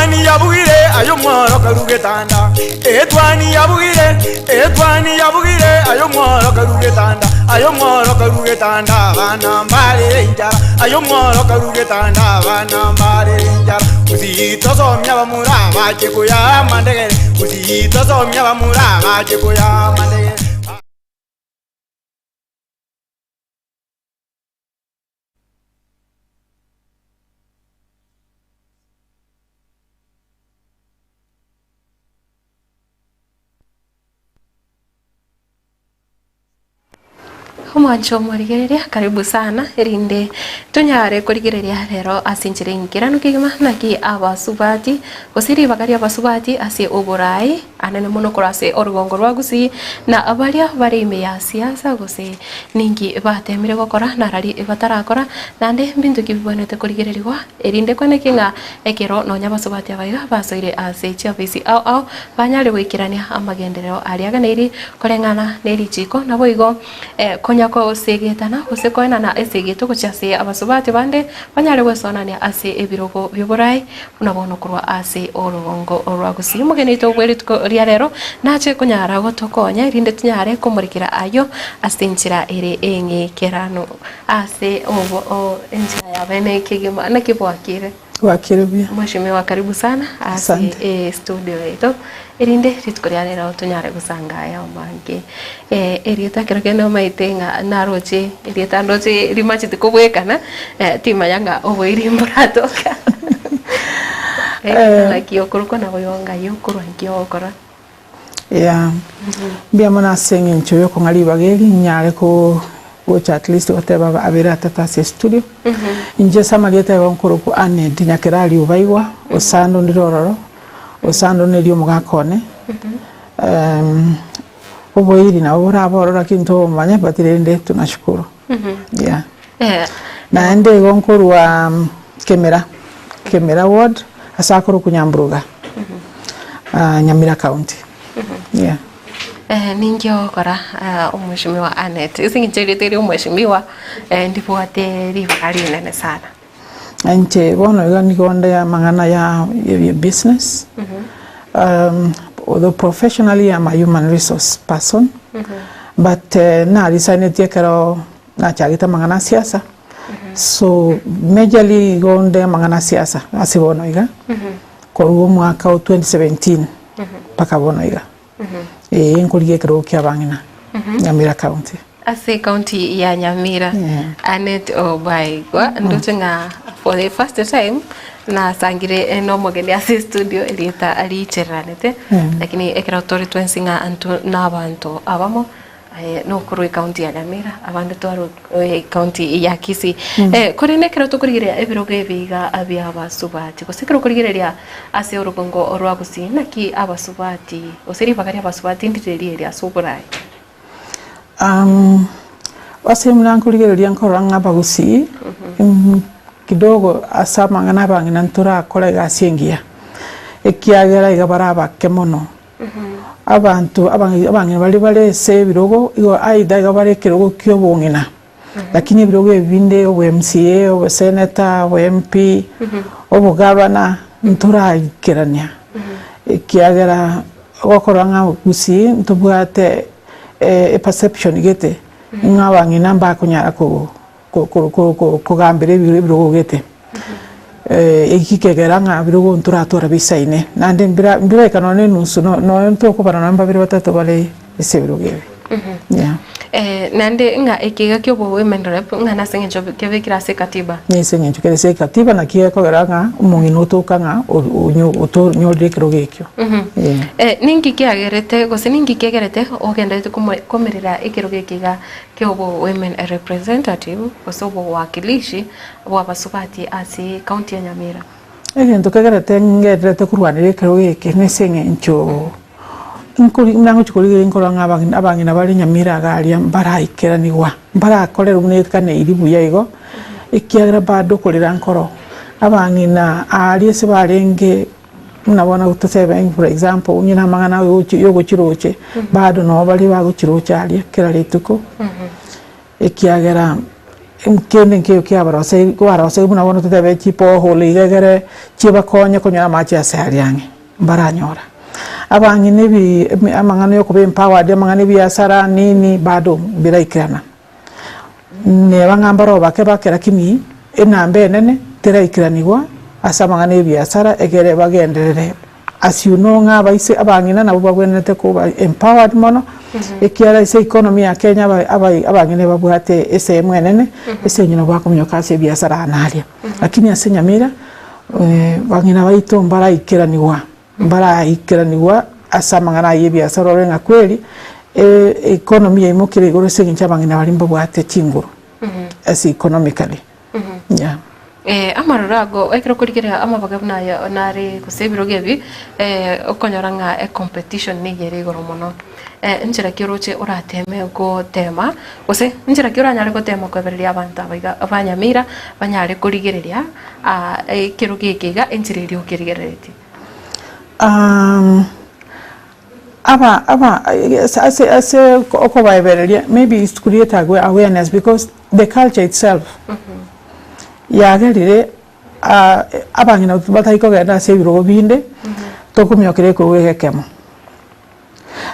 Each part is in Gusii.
Etwani yabugire aye omworo getanda, etwani yabugire, etwani yabugire aye omworo getanda, aye omworo getanda, abana mbarere enchara, aye omworo getanda, abana mbarere enchara. Gusii tosomia abamura bache koyaa amandegere, Gusii tosomia abamura bache koyaa amandegere. Omwancho omorigereria karibu sana erinde tonyare korigereria rero ase enchera engikeranu kegima naki abasubati gose ribaga ria abasubati ase oborai anene mono korwa ase orugongo rwa Gusii na baria bare ime ya siasa gose ninki batemire gokora narari batarakora naende mbinto ki bibwenerete korigererigwa erinde kweneki ng'a ekero nonya abasubati aba iga basoire ase chiofisi ao ao banyare goikerania amagenderero aria aganeiri koreng'ana ne richiiko naboigo konya gosegetana gose koenana esegeto gochia ase abasubati bande banyare gwesonania ase ebirogo bi'oborai Buna bono korwa ase orogongo rwa Gusii, omogeni oito bwe rituko ria rero nache konyara gotokonya erinde tonyare komorekera ayio ase enchera ere eng'ikeranu ase obo o enchera ya bene kegima. Naki bwakire? Bwakire buya. Mheshimiwa karibu sana ase Asante. e studio yaito erinde rituko ria rero tonyare gosanga aya amange. Erieta ekero kende omanyete ng'a naroche erieta ndoche rimachete kobwekana, timanya ng'a oboiri mboratoka. Naki okorokwa nabo igo ng'ai okorwa nki ogokora. Yeah, mbuya mono ase eng'encho ya okong'a ribaga eri nyare ko gocha at least goteba abere atato ase estudio. Inche ase amarieta igo nkorokwa Annet Nyakerario Obaigwa, Osando ndire ororo, Osando neri omogaka one. Oboiri nabo borabe ororo lakini ntobomanya but rende tunashukuru yeah. Naende igo nkorwa Kemera, Kemera ward ase akorokwa Nyamburuga, Nyamira county yeah. Ninki ogokora omweshimiwa Annet? Ase eng'encho erieta eri omweshimiwa ndibwate ribaga rinene sana. Inche bono iga nigo nde amang'ana ya business, although professionally I'm a human resource person, but narisanetie ekero nachagete amang'ana a siasa, so majorly igo nde amang'ana a siasa ase bono iga, korwa omwaka o 2017 mpaka bono iga. Ee nkorigia ekerogo kia abang'ina Nyamira County. Ase ecounty ya Nyamira Yeah. Annet Obaigwa ndoche ng'a for the first time nasangire nomogeni ase estudio erieta richereranete lakini ekero tore twensi ng'a intwe na abanto abamo aye nokorwa ecounty ya Nyamira abande twarwa ecounty ya Kisii. Korende ekero tokorigereria ebirogo ebi iga bia abasubati gose ekero okorigereria ase orogongo rwa Gusii naki abasubati gose ribaga ria abasubati ndire rieri ase oboraai? Ase buna nkorigereria nkorora ng'a abagusii kidogo ase amang'ana abang'ina ntorakora egasi engiya, ekiagera iga bare abake mono. Abanto abang'ina baria bare ase ebirogo igo either iga bare ekerogo kia obong'ina, lakini ebirogo ebi binde obo MCA, obo senator, obo MP, obogavana, ntoraikerania ekiagera ogokorora ng'a gusii ntobwate eperception gete ng'a abang'ina mbakonyara ko kogambera ebirogo gete. Eki kegera ng'a birogo ntoratwara bisaine, naende mbira mbiraika nonya na enusu no nonya ntokobara nonya mbabere batato bare ase ebirogo ebi yeah. Naende ng'a ekiga kia obo women rep ng'a nase eng'encho kebekire ase ekatiba. Nase eng'encho kere ase ekatiba naki gekogera ng'a omong'ina otoka ng'a onyo otonyorire ekerogo ekio eh. Ninki kiagerete gose ninki kegerete ogenderete komerera ekerogo eke iga kia obo women representative gose obowakilishi bw'abasubati ase county ya Nyamira. Egento kegerete ngenderete korwanera ekerogo eke nase eng'encho nkori buna ngochia korigereria nkorora ng'a abang'ina abang'ina bare Nyamira iga aria mbaraikeranigwa, mbarakorerwa buna ekaneiri buya igo, ekiagera bado okorera nkoro. Abang'ina aria ase barenge buna bono totebe for example onye na amang'ana agochi yogochiroche, bado nabo baria bagochirocha aria kera rituko, ekiagera. Kende nkeiyo kiabaroseirie kwaroseirie buna bono totebe chiborehole iga egere chibakonye konyora amache ase aria ang'e, mbaranyora. Abang'ina ebi amang'ana ya okoba empowered, amang'ana ya ebiasara nini bado mbiraikerana. Neba ng'a mbaro bake bake lakini enamba enene teraikeranigwa ase amang'ana ya ebiasara egere bagenderere. As you know ng'a abaise abang'ina nabwo bagwenerete koba empowered mono, ekiagera ase economy ya Kenya aba aba abang'ina babwate esehemu enene, ase eng'encho nabo bakominyoka ase ebiasara aa na aria. Lakini ase Nyamira, bang'ina baito mbaraikeranigwa, mbaraikeranigwa ase amang'ana aya ya ebiasara orore ng'a kweri, economy yaimokire igoro ase eng'encho abang'ina baria mbabwate chinguru ase economically. Yeah. Amaroro ago ekero okorigereria amabaga buna aya nare gose ebirogo ebi, okonyora ng'a ecompetition nigo ere igoro mono. Nchera ki oroche orateme gotema gose nchera ki oranyare gotema koebereria abanto aba iga ba Nyamira banyare korigereria ekerogo eke iga enchera eria okerigereretie? Aba aba ase ase okobaebereria maybe is to create awareness because the culture itself yagerire abang'ina batari kogenda ase ebirogo binde tokomiokera ekerogo egekemo.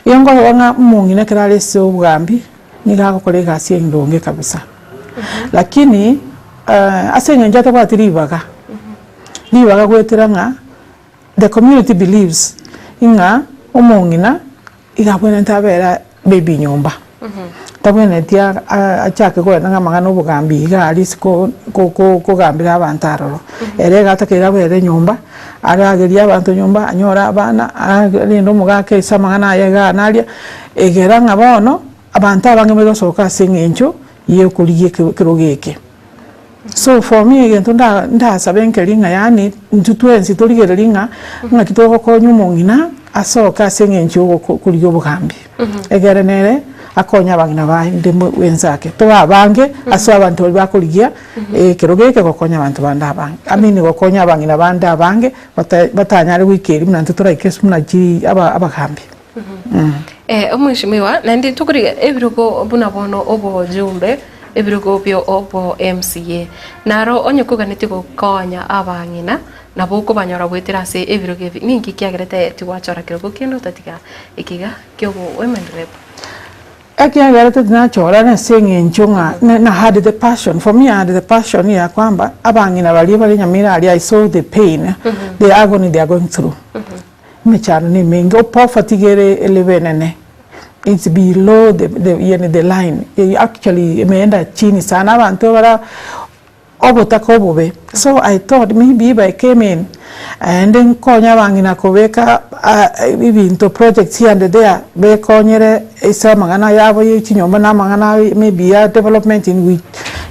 Igo nkorora ng'a omong'ina ekero are ase obogambi nigo agokora egasi endonge kabisa lakini ase eng'encho atabwati ribaga, ribaga goetera ng'a The community believes ng'a omong'ina iga abwenerete abere maybe nyomba, tabwenereti achake kogenda ng'a amang'ana obogambi iga aria isiko kogambera abanto aroro. Ere iga atakeire abere nyomba, aragerie abanto nyomba, anyore abana, arende omogaka ase amang'ana aye igaa naria, egera ng'a bono, abanto abange bagosoka ase eng'encho ya okorigia ekerogo eke. So for me egento nda ndasabe nkeri ng'a yaani intwe twensi torigererie ng'a ng'aki togokonya omong'ina asoke ase eng'encho ya ogoko korigia obogambi. Egere nere akonye abang'ina bande wenzake, tobe abange ase abanto baria bakorigia ekerogo eke gokonya abanto bande abange, I mean gokonya abang'ina bande abange bata batanyare goika erio buna intwe toraike ase buna chi aba abagambi. Omweshimiwa, naende tokorigia ebirogo buna bono obojumbe, ebirogo bio obo MCA. Naro onye koganetie gokonya abang'ina, nabo okobanyora goetera ase ebirogo ebi. Ninki kiagerete tigwachora kerogo kende otatiga ekiga kiobo women rep? Ekiagerete tinachora nase eng'encho ng'a na had the passion, for me I had the passion ya kwamba abang'ina baria bare nyamira aria I saw the pain, the agony they are going through. Emechando nemenge, opoverty iga ere eleve enene, it's below the the yaani the line, actually imeenda chini sana, abanto bara obotaka obobe, so I thought maybe if I came in, naende nkonye abang'ina kobeka ebinto projects here and there, bekonyere ase amang'ana yabo ya chinyomba na amang'ana maybe ya development in which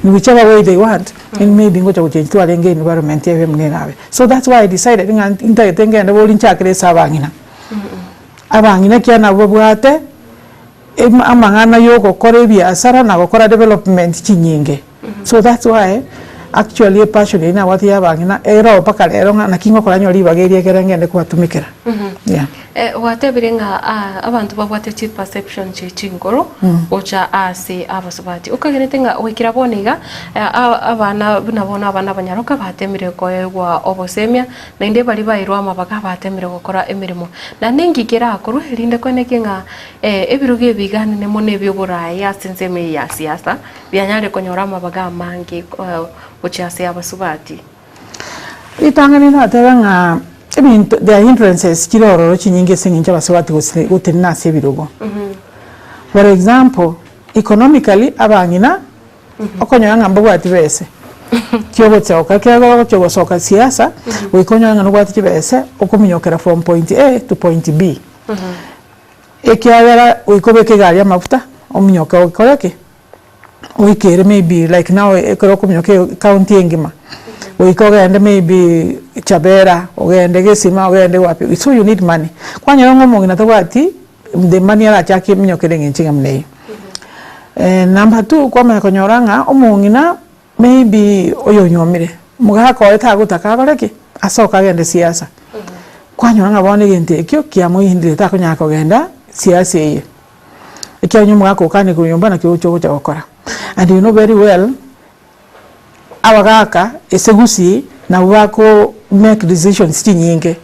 in whichever way they want, maybe ngocha gochange twarenge environment ebe buna erabe. So that's why I decided ng'a ntagete ngende bori nchakere ase abang'ina. Abang'ina ekiagera nabwo babwate amang'ana ya ogokora ebiasara na gokora development chinyinge. So that's why actually epassion eria nabwate ya abang'ina ero mpaka rero ng'a naki ngokora nyore ribaga eria ekere ngende kobatumekera, yeah. Gwatebire ng'a abanto babwate chiperception chie chinkoro gocha ase abasubati. Okagerete ng'a goikera bono iga abana buna bono abana abanyaroka batemire koegwa obosemia naende baria bairwe amabaga batemire gokora emeremo. Na ninki kerakorwe erinde koenekia ng'a ebirogo ebi iga nene mono ebi'oboraai ase ensemo eye ya siasa bianyare konyora amabaga amange gochia ase abasubati? Ritang'ani natebe ng'a ebinto there are hindrances chire ororo chinyinge ase eng'encho abasubati gose gotenena ase ebirogo. For example, economically abang'ina okonyora ng'a mbabwati bese chiogosoka ekiagera ogochia gosoka siasa goika onyore ng'a nobwate chibese okominyokera from point A to point B. Ekiagera goika obeke egari amafuta ominyoke okore ki? Oikere maybe like now ekero okominyoka ecounty engima, goika ogende maybe Chabera, ogende Gesima, ogende wapi, so you need money. Kwanyora ng'a omong'ina tabwati the money arachake eminyokere eng'encho enga buna eyio. Number two, kwamanya konyora ng'a omong'ina maybe oyonyuomire, omogaka oye tagotaka akore ki? Asoke agende siasa. Kwanyora ng'a bono egento ekio kiamohindire takonyara kogenda siasa eye. Ekiagera onye omogaka okane korwa nyomba naki ogocha ogocha gokora. And you know very well, Abagaka ase gusii nabwo bako make decisions chinyinge,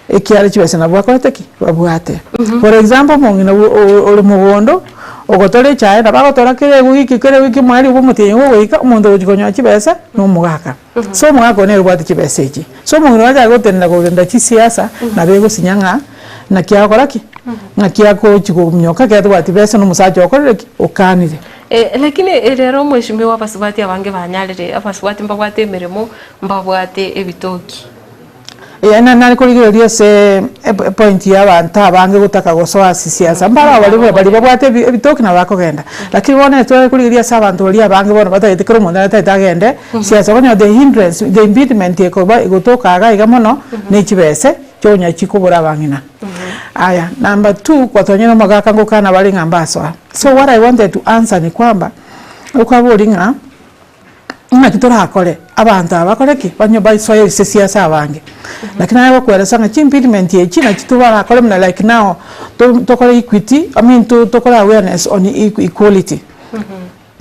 ekiagera chibesa nabwo bakorete ki? Babwate. For example omong'ina ore mogondo, ogotora echae nabo agotora kera ewiki kera ewiki omoerio bwa omotienyi ogoika, omonto ogochia konyora chibesa na omogaka. So omogaka oyo nere obwate chibesa echi. So omong'ina oyo achake gotenena kogenda chisiasa, nabo egosinya ng'a naki agokora ki? Ng'aki agochi kominyoka ekero tabwati besa na omosacha okorire ki? Okanire. Lakini rero omweshimiwa abasubati abange banyarire, abasubati mbabwate emeremo, mbabwate ebitoki. Eeh nare korigereria ase epoint ya abanto abange gotaka gosoa ase siasa, mbaro baria baria babwate ebitoki nabo bakogenda, lakini bono ekero tware korigereria ase abanto baria abange bono batagete kera omonto atagete agende siasa, okonyora the hindrance, the impediment ekoba egotoka iga iga mono, ne chibese chionya chikobora abang'ina. Aya, number two, kwatonyora omogaka ngokana bare ng'a mbasoa. So what I wanted to answer ni kwamba, okabori ng'a ng'aki torakore abanto aba bakore ki? Banywe basoe ase siasa abange. Lakini naye gokoeresa ng'a chimpediment echi nachi tobarakore buna like now, to tokore equity, I mean to tokore awareness on equality,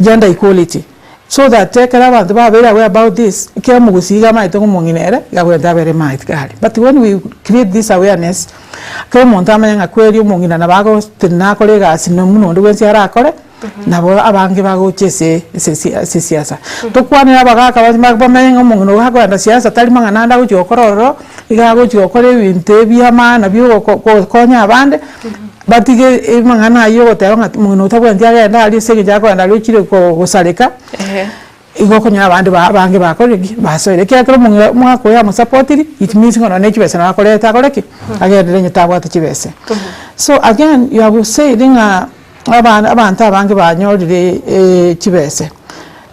gender equality, so that ekero abanto babeire aware about this, ekero omogusii iga amaete ng'a omong'ina ere, iga abwenerete abere maeti kare. But when we create this awareness, ekero omonto amanye ng'a kweri omong'ina nabo agotenena akore egasi na buna onde bwensi arakore, Nabo abange bagocha ase ase siasa. Tokwanere abagaka bamenye ng'a omong'ina oyo akoenda siasa tari mang'ana ande agochia gokora ororo, iga agochia gokora ebinto ebia maana bia ogokonya abande, batige amang'ana aywo ogoteba ng'a omong'ina oyo tabwenereti agende aria ase eng'encho akoenda aria ochire gosareka. Igo okonyora abande ba abange bakorire ki? Basoire. Ekiagera ekero omong'ina omogaka oyo amosapotiri, it means ng'a nonye ne chibesa nabo akoreta akore ki? Agenderere onye tabwate chibesa. So again you have said ng'a abana abanto abange banyorire chibesa,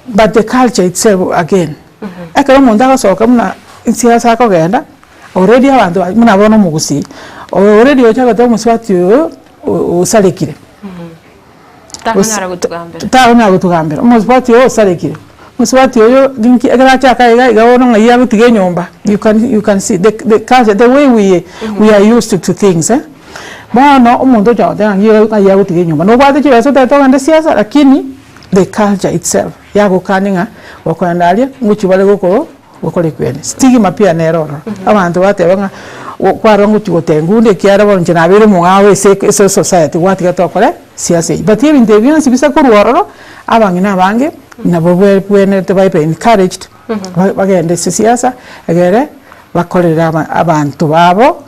but the culture itself again, ekero omonto agosoka buna siasa akogenda, already abanto ba buna bono omogusii, already ocha goteba omosubati oyo osarekire. Takonyara gotugambera. Takonyara gotugambera. Omosubati oyo osarekire, omosubati oyo ninki ekero achaka iga iga bono ng'ai agotiga enyomba, you can you can see the the culture the way we we are used to things eh. Bono omonto ocha goteba ng'a ng'ai agotiga enyomba, nobwate chibesa otagete ogende siasa lakini the culture itself yagokania ng'a gokogenda aria ngochia bare gokoro gokora ekwene. Stigma pia nere ororo, abanto bateba ng'a kwarora ngochia gotenga onde ekiagera bono inche nabeire omong'ao ase ase esociety gwatiga tokore siasa eyio. But ebinto ebi bionsi bisa korwa ororo, abang'ina abange nabo bwenerete babe encouraged bagende ase siasa egere bakorere abanto babo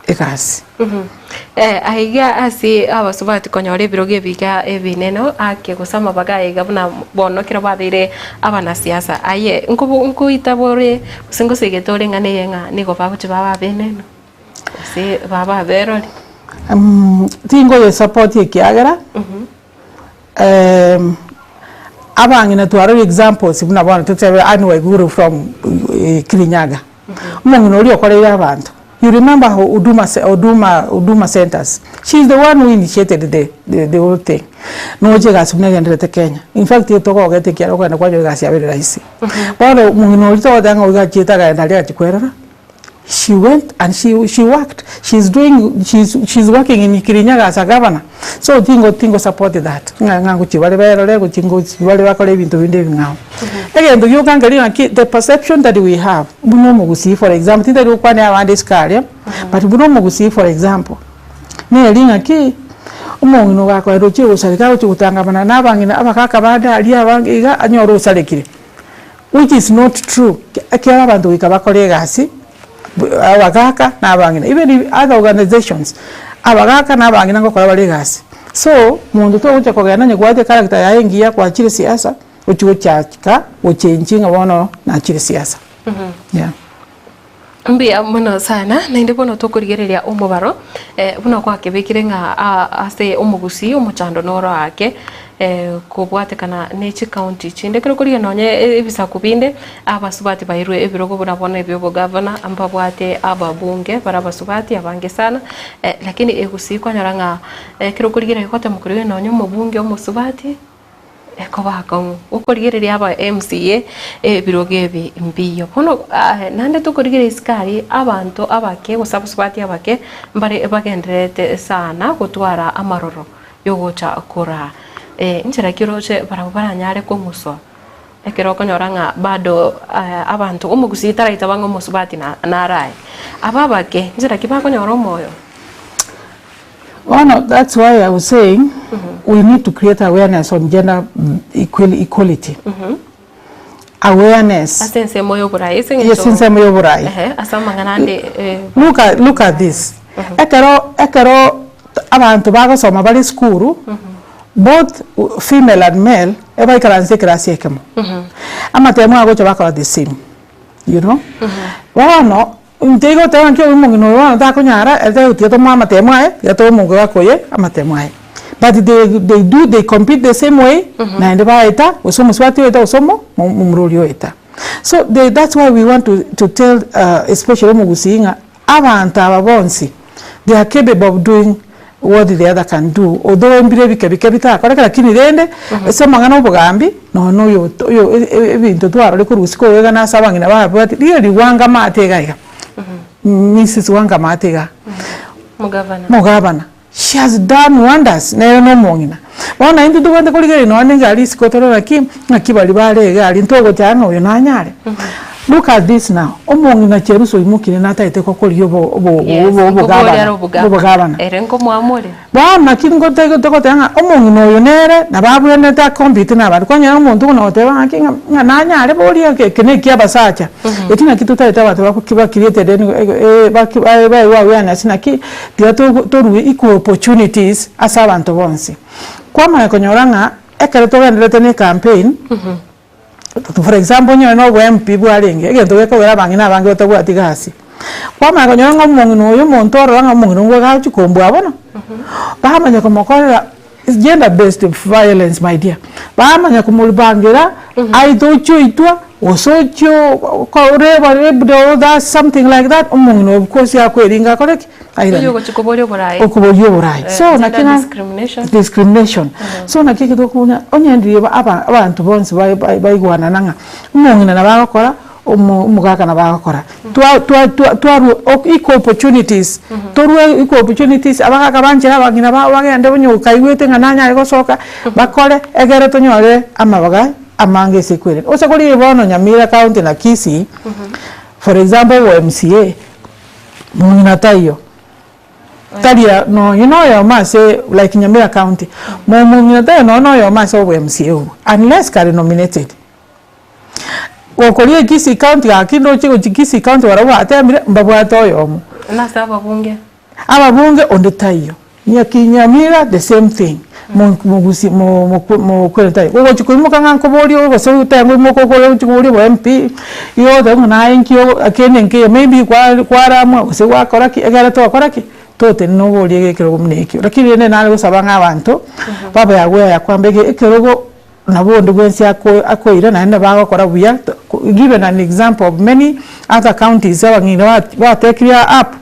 egasi. Aiga ase abasubati konyora ebirogo ebiga ebinene ake gose amabaga aya iga buna bono ekero babeire abanasiasa. Aye nkoita bore gose ngosegete ore eng'ana eye ng'a nigo bagochia babe abenenu gose babe aberori? Tingoyesapoti ekiagera abang'ina twarorire examples buna bono totebe Anne Waiguru from Kirinyaga, omong'ina oria okoreire abanto, you remember Huduma Huduma Huduma centers, she is the one who initiated the the whole thing, noche egasi buna egendererete Kenya, in fact togogete ekiagera okogenda kwanyora egasi yabeire rahisi. Bono omong'ina oria togoteba ng'a oiga achiete akagenda aria agachia kwerora. She went and she she worked she's doing she's she's working in Kirinyaga as a governor so tingo tingo support that ng'a ng'a ngochia bare berore gochia ngochia bare bakore ebinto binde ebing'ao. Egento gioka nkeri ng'aki the perception that we have buna omogusii for example tintari gokwania abande isiko aria but buna omogusii for example neri ng'aki omong'ina ogakoenda ochire gosareka agochia gotangamana na abang'ina abagaka bande aria abange iga anyore osarekire. Which is not true, ekiagera abanto goika bakore egasi, abagaka na abang'ina, even if other organisations, abagaka na abang'ina ngokora bare egasi. So, monto togocha kogenda onye kwabwate echaracter yaye engiya kwachire siasa, ochie gochaka gochengi ng'a bono nachire siasa, yeah. Mbuya mono sana, naende bono tokorigereria omobaro, buna gwakebekire ng'a ase omogusii omochando noro ake kobwatekana ne chikaunti chinde. Ekero okorigia nonye ebisaku binde, abasubati bairwe ebirogo buna bono ebia obogavana, mbabwate ababunge bare abasubati abange sana, lakini egusii kwanyora ng'a ekero okorigereria gotema korigereria nonye omobunge omosubati. Ekoba akong'u okorigereria aba MCA ebirogo ebi mbiyo. Bono naende tokorigereria isiko aria abanto abake gose abasubati abake mbare bagendererete sana gotwara amaroro yogocha koraa. Inchera ki oroche barabwo baranyare kong'uswa? Ekero okonyora ng'a bado abanto omogusii taraitaba ng'a omosubati narae. Aba abake nchera ki bakonyora omoyo? Bono that's why I was saying we need to create awareness on gender equality. Awareness. Ase ensemo ya oborai ase eng'encho Yes, ensemo ya oborai. Ehe, ase amang'ana ande eh. Look at, look at this. Ekero, ekero abanto bagosoma bare esukuru, both female and male, ebaikaranse ekerasi ekemo. Amatemo agocha bakora the same, you know. Bono, inche igo goteba ng'a nki omong'ina oyo bono takonyara, ere tagotiga tomoe amatemo aye, tiga tobe omogaka oye amatemo aye. But they, they do, they compete the same way, naende baeta, gose omosubati oeta gose omo omorori oeta. So they, that's why we want to, to tell especially omogusii ng'a abanto aba bonsi, they are capable of doing what the other can do, although mbire ebike bike bitakoreke lakini rende ase amang'ana obogambi nonya na oyo oyo ebinto twarorire korwa isiko oegana ase abang'ina babwate riria rigwanga amate iga iga, Mrs Wanga Maate igaa, Omogavana. omogavana, she has done wonders nere na omong'ina. Bono naintwe tobwenerete korigereria nonya na egari isiko torore naki ng'aki baria bare egari ntogochaya ng'a oyo nanyare. Look at this now, omong'ina Cherusa oimokire natagete gokoria obo obo Yes, obo nkoboria are obogavana obogavana. obogavana. Ere nkomoamore. Bono naki ngote togoteba ng'a omong'ina oyo nere nabo abwenerete akompete na abande. Kwanyora omonto buna ogoteba ng'aki ng'a ng'a nanyare boria eke eke na ekia abasacha. Eki naki totagete abanto bako ba created baki baegwe awareness naki tiga torue equal opportunities ase abanto bonsi. Kwamanya konyora ng'a ekero togendererete na ecampaign, for example onyore na obo MP bwarenge, egento gekogera abang'ina abange batabwati gasi. Kwamanya konyora ng'a omong'ina oyo omonto orora ng'a omong'ina oyo nigo agochia kombua bono, bamanya komokorera gender based violence my dear, bamanya komobangera aye ochie oitwa, gose ochie orebwa raped or that something like that, omong'ina oyo of course akoeringa akore ki? Oyio Airane. ogochia koboria oborai. Okoboria oborai. So Gender naki ng'a discrimination. discrimination. So naki ekio tokoboria onye ndiria aba abanto bonsi bai bai baigwanana ng'a omong'ina nabo agokora, omo omogaka nabo agokora. Twa twa twa twarwa equal opportunities, torwe equal opportunities abagaka banchere abang'ina babo bagende onye okaigwete ng'a nanyare gosoka, bakore egere tonyore amabaga amange ase ekwerende. Ose korigia bono Nyamira county na Kisii, for example obo MCA, mong'ina taiyo, tari nonye na oyomo ase like Nyamira county, momong'ina taiyo nonye na oyomo ase obo MCA obwo, unless kare nominated. Gokoria Kisii county gaki ndoche gochia Kisii county barabwo batemire, mbabwate oyomo. Nase ababunge. Ababunge onde taiyo, Nyaki Nyamira the same thing, mogusi mokwere taiyo. Ogochia koimoka ng'a nkoborie oyo gose otae ngoimoka okore ogochia koboria obo MP, igo ogoteba ng'a naye nki kende nkeiyo maybe kwaramwa gose gwakora ki, ekere togokora ki, totenena oborie ekerogo buna ekio. Lakini rende nare gosaba ng'a abanto, babe aware ya kwamba ekerogo Nabo onde bwensi akoira naende bagokora buya, given an example of many other counties abang'ina batekire up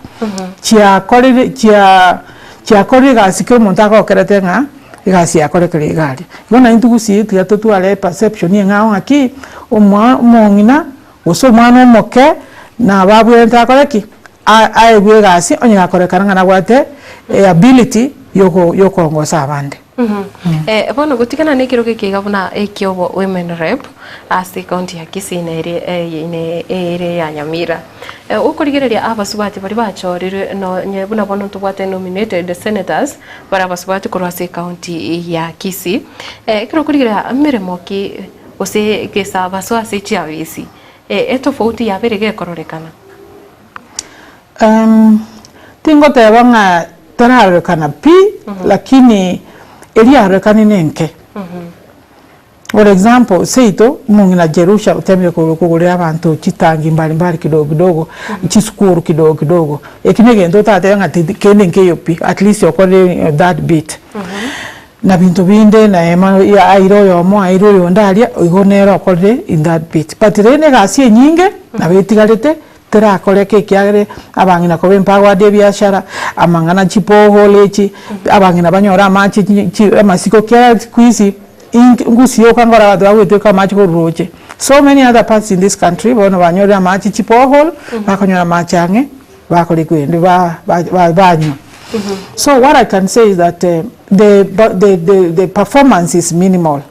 chiakorire chia chiakorire egasi kera omonto agokerete ng'a egasi yakorekire iga aria. Igo naintwe gusii tiga totware eperception eng'ao ng'aki, omwa omong'ina gose omwana omoke nabo abwenerete akore ki? Aegwe egasi onye gakorekana ng'a nabwate eability yoko yokoongosa abande. Bono gotigana nekerogo eke iga buna ekiobo women rep ase ecounty ya Kisii na ere ere ere ya Nyamira. Okorigereria abasubati baria bachorirwe nonye buna bono ntobwate nominated senators bare abasubati korwa ase ecounty ya Kisii. Ekero okorigereria emeremo ki gose gesabaso ase chiabisi etofauti yabere gekororekana? Tingoteba ng'a terarorekana pi, lakini eria yarorekane nenke. For example, seito omong'ina Jerusha otemire kogorera abanto chitangi mbali mbali kidogo kidogo, chisukuru kidogo kidogo, eki negento otatebe ng'a kende nkeiyo pi, at least okorire that bit. Na binto binde na ema aire oyomo aire oyonde aria, igo nere okorire in that bit. But rende egasi enyinge nabo etigarete terakoreka ekiagera abang'ina koba empowered ebiashara, amang'ana chiborehole echi, abang'ina banyore amache chi amasiko ekiagera siku hizi ngusi yoka nkore abanto bagoeteka amache korwa roche. So many other parts in this country bono banyorire amache chiborehole, bakonyora amache ang'e bakora ekendi ba ba banywa. So what I can say is that the the the performance is minimal.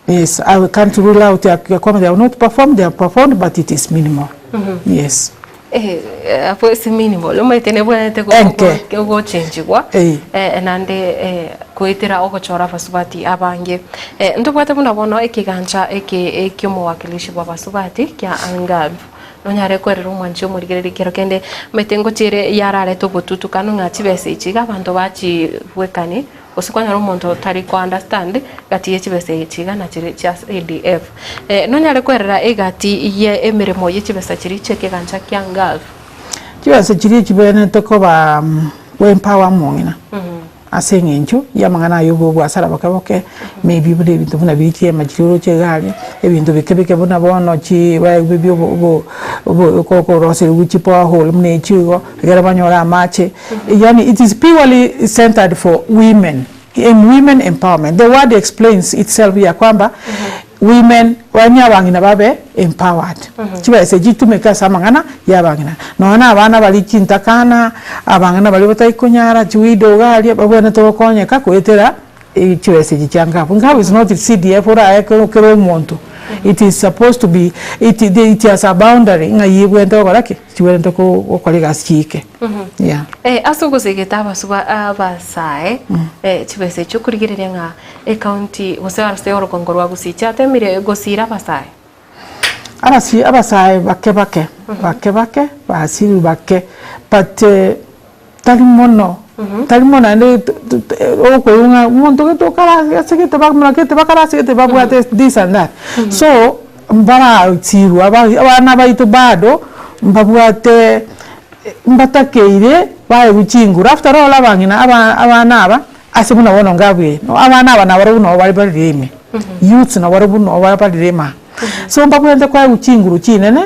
Yes, I can't rule out ya kwamba they have not performed, they have performed but it is minimal. Yes. Eh, abwo ase minimal omanyete nebwenerete go- Enke. go- gochenjigwa Eh. eh, naende eh, goetera ogochora abasubati abange. Eh, ntobwate buna bono ekegancha eke ekiomowakilishi bwa abasubati kia Angav. Nonyare kwerera omwanchi omorigereria ekero kende omanyete ngochiere yararete obotutukanu ng'a chibesa echi iga abanto bachibwekani Gose kwanyora omonto otari ko understand gati ye chibesa echi iga na chiri chia CDF. Nonyare kwerera egati ye emeremo ye chibesa chiria chia ekegancha kia Gulf. Chibesa chiria chibenerete koba go empower omong'ina ase eng'encho ya amang'ana aya obwasara boke boke maybe buna ebinto buna biria chiema chiria oroche iga aria, ebinto bike bike buna bono chi bia obo obo okoroseriwa chiborehole buna echio igo, ekero banyore amache. Yaani it is purely centered for women in women empowerment the word explains itself ya kwamba women yaani abang'ina babe empowered chibesa echi chitumeke ase amang'ana ya abang'ina nonya na abana baria chintakana abang'ina baria batari konyara chiwidow iga aria babwenerete gokonyeka goetera chibesa echi chia ngabu. Ngabu is not CDF orae kera omonto it is supposed to be it it has a boundary ng'a eywo ebwenerete gokora ki? Chibwenerete gokora egasi chiike yeah. Ase ogosegeta abasuba abasae chibesa echio okorigereria ng'a ecounty gose ase orogongo rwa Gusii chiatemire gosiira abasae. Abasi abasae bake bake bake bake basirwe bake but tari mono tari mono naende okoigwa ng'a omonto gete okarasegete bamura gete bakarasegete babwate this and that. So mbarasirwa abana baito bado mbabwate mbatakeire baegwe chinguru after all abang'ina aba abana aba ase buna bono ngabwire abana aba nabarobwo nabo bare barire ime youths nabarobwo nabo barire ime aa. So mbabwenerete koegwa chinguru chinene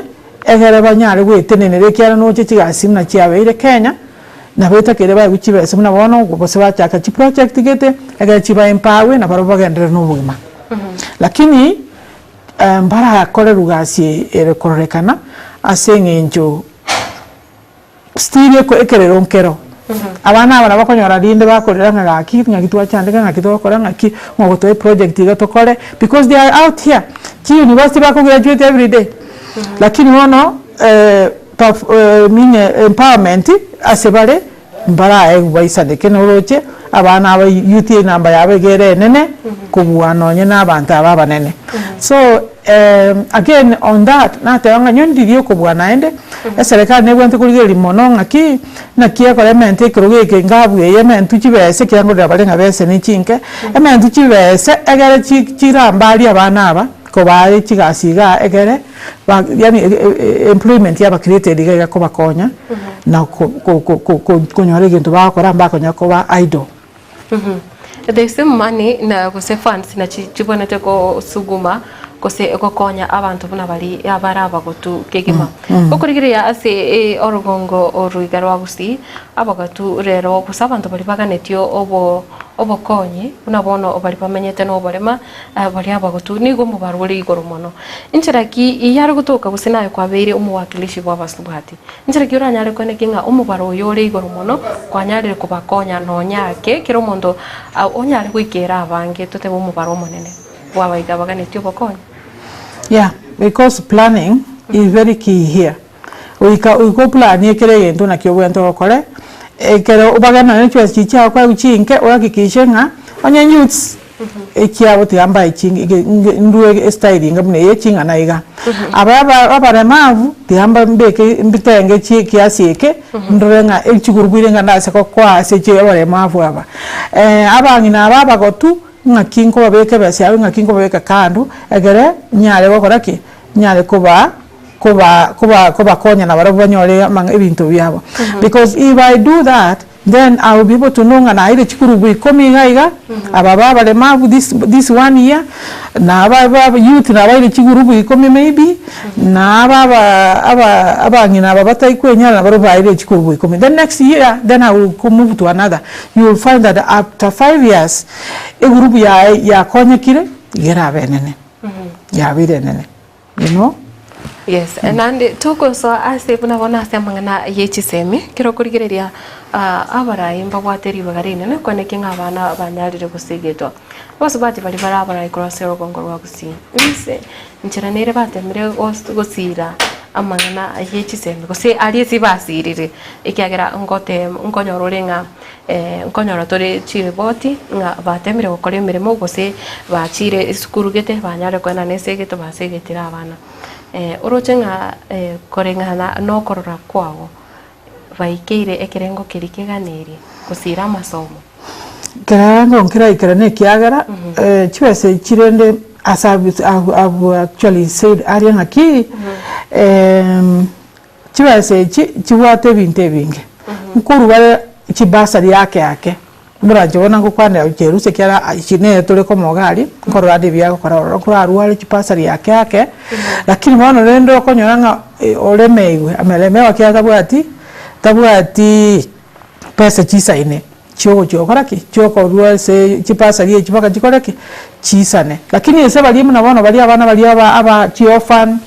egere banyare goetenenera ekiagera noche chigasi buna chiabeire Kenya, nabo etakeire baegwe chibesa buna bono gose bachaka chiproject gete, egere chiba empower nabarobwo bagenderere na obogima. Lakini mbarakorerwa gasi eye ere kororekana ase eng'encho still eko ekerero nkero. Abana aba nabo okonyora rinde bakorera ng'a gaki ng'aki twachandeka ng'aki togokora ng'aki ng'a ogotoa eproject iga tokore because they are out here. Chi university bako graduate everyday lakini bono perf nini empowerment ase bare mbaraegwe baisaneke noroche abana aba youth enamba yabo iga ere enene kobua nonye na abanto aba abanene. So again on that nateba ng'a nyowe ndiria okobua naende eserekari nebwenerete korigereria mono ng'aki naki ekora emente ekerogo eke ngabua eye ementwe chibesa ekiagera ngorera bare ng'a besa ne chinke, ementwe chibesa egere chi chirambarie abana aba kobaa chigasi igaa egere ba yaani employment yaba created iga iga kobakonya na ko ko ko konyora egento bagokora mbakonya koba idle. The same money na gose funds nachi chibwenerete gosuguma gose gokonya abanto buna baria abare abagotu kegima. Okorigereria ase orogongo oroiga rwa Gusii, abagotu rero gose abanto baria baganetie obo obokonyi buna bono baria bamenyete na oborema baria abagotu nigo omobaro ore igoro mono. Inchera ki yare gotoka gose naye kwabeire omowakilishi bwa abasubati? Inchera ki oranyare koenekia ng'a omobaro oyo ore igoro mono kwanyarire kobakonya nonya ake kera omonto onyare goikera abange totebe omobaro omonene bw'abaiga baganetie obokonyi? Yeah, because planning is very key here. Goika goika oplanie kera egento naki obwenerete ogokore, ekero obagende nonye chibesa chiria chiagokoegwa chinke ohakikishe ng'a onye youths Ekiabo tiga mbae chingi ge nge ndue estyle enga buna eye ching'ana iga. Aba aba abaremavu tiga mba mbeke mbitenge chi ekiasi eke, ndore ng'a echigurubu ere ng'a ndase gokoa ase chi abaremavu aba. Abang'ina aba abagotu, ng'aki nkobabeka ebesa yabo ng'aki nkobabeka kando, egere nyare gokora ki? Nyare kobaa koba koba kobakonya nabarabwo banyore amang'a ebinto biabo. Because if I do that, Then I will be able to know ng'a naeire chikurubu ikomi iga iga, aba ba abaremavu this this one year, na aba ba youth nabaeire chigurubu ikomi maybe, na aba aba aba abang'ina aba batai kwenyara nabarobwo baeire chikurubu ikomi. Then next year, then I will move to another. You will find that after 5 years, egurubu yaye yakonyekire, iga erabe enene, yabeire enene, you know. Yes, naende togosoa ase buna bono ase amang'ana ye chisemi, ekero okorigereria abarai mbabwate ribaga rinene koenekia ng'a abana banyarire gosegetwa. Abasubati baria bare abarai korwa ase orogongo rwa Gusii, inse nchera nere batemire gosira amang'ana ye chisemi gose aria ase basirire, ekiagera ngotema nkonyora ore ng'a Nkonyora tore chiripoti ng'a batemire gokora emeremo gose bachire esukuru gete banyare koenana ase egete basegetire abana. Oroche ng'a koreng'ana nokorora kwago baikeire ekerengo keria keganeirie gosira amasomo? Ekerengo nkeraikerane ekiagera chibesa echi rende ase abwo actually said aria ng'aki Chibesa echi chibwate ebinto ebinge, nkorwa bare chibasari ake ake, moranche bono ngokwanera gochia ekiagera echi nere tore komoga aria, nkorora ande ebi agokora ororo, nkorarware chibasari ake ake, lakini bono rende okonyora ng'a oremeirwe, ameremewa ekiagera tabwati tabwatiii pesa chisaine chiogochia gokora ki? Chiokorwa ase chibasari echi mpaka chikore ki? Chiisane. Lakini ase baria buna bono baria abana baria aba aba chiorphan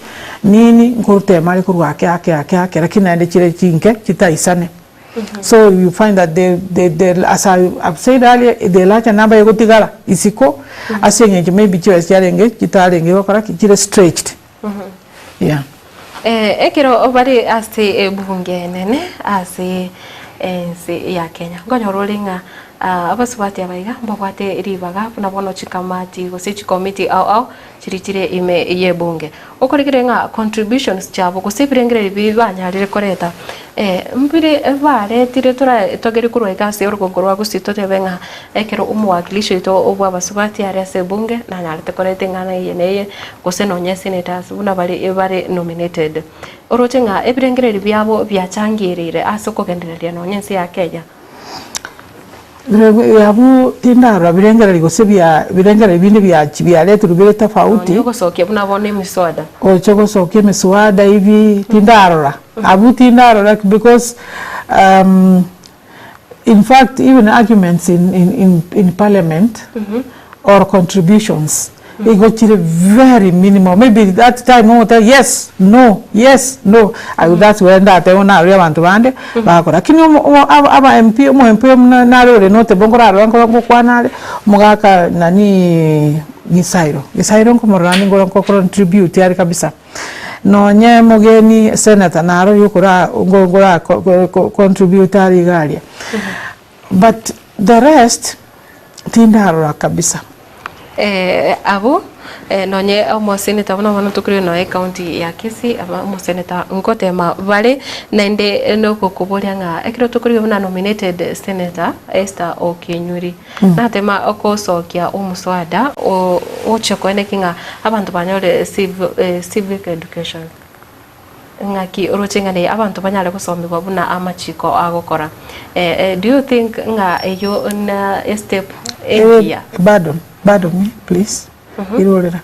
nini nkorutema are korwa ake ake ake ake lakini naende chire chinke chitaisane. So you find that the the the as I have said earlier the larger number egotigara isiko ase eng'encho maybe chibesa chiarenge chitarenge gokora ki? Chire stretched. Yeah. Ekero bare ase ebunge enene ase ense ya Kenya, nkonyora ore ng'a abasubati aba iga mbabwate ribaga buna bono chikamati gose chikomiti ao ao chiria chire ime y'ebunge. Okorekire ng'a contributions chiabo gose ebirengererio bi banyarire koreta mbire baretire tora togere korwa iga ase orogongo rwa gusii totebe ng'a ekero omowakilishi oito bw'abasubati are ase ebunge nanyarete koreta eng'ana eye na eye gose nonye senators buna bare bare nominated. Oroche ng'a ebirengererio biabo biachangiereire ase okogendereria nonye ense ya Kenya. Abwo tindarora birengererio gose bia birengererio binde biachi biaretirwe bire tofauti. Nonye ogosokia buna bono emiswada. Gocha gosokia emiswada ebi tindarora, abwo tindarora because in fact even arguments in in in parliament or contributions igo chire very minimal maybe that time ogoteba yes, no, yes, no that's where ndatebe narore abanto bande bagokora. Lakini omo omo aba aba MP omo MP buna nare ore notable nkorarora nkoro ngokwana are, omogaka nanii Gisairo, Gisairo nkomorora ande nkoro nko contribute are kabisa. Nonye mogeni senator narorire okora ngo ngora ko contribute are iga aria. But the rest tindarora kabisa. Abwo nonye omoseneta buna bono tokore nonya ecounty ya Kisii aba omoseneta ngotema bare naende nogokoboria ng'a ekero tokorigia buna nominated senator Esther Okenyuri natema ogosokia omoswada ogochia koenekia ng'a abanto banyore civic education. Ng'aki oroche ng'a ne abanto banyare gosomigwa buna amachiko agokora? Do you think ng'a eyio na estep engiya? Pardon, pardon me please, irorera.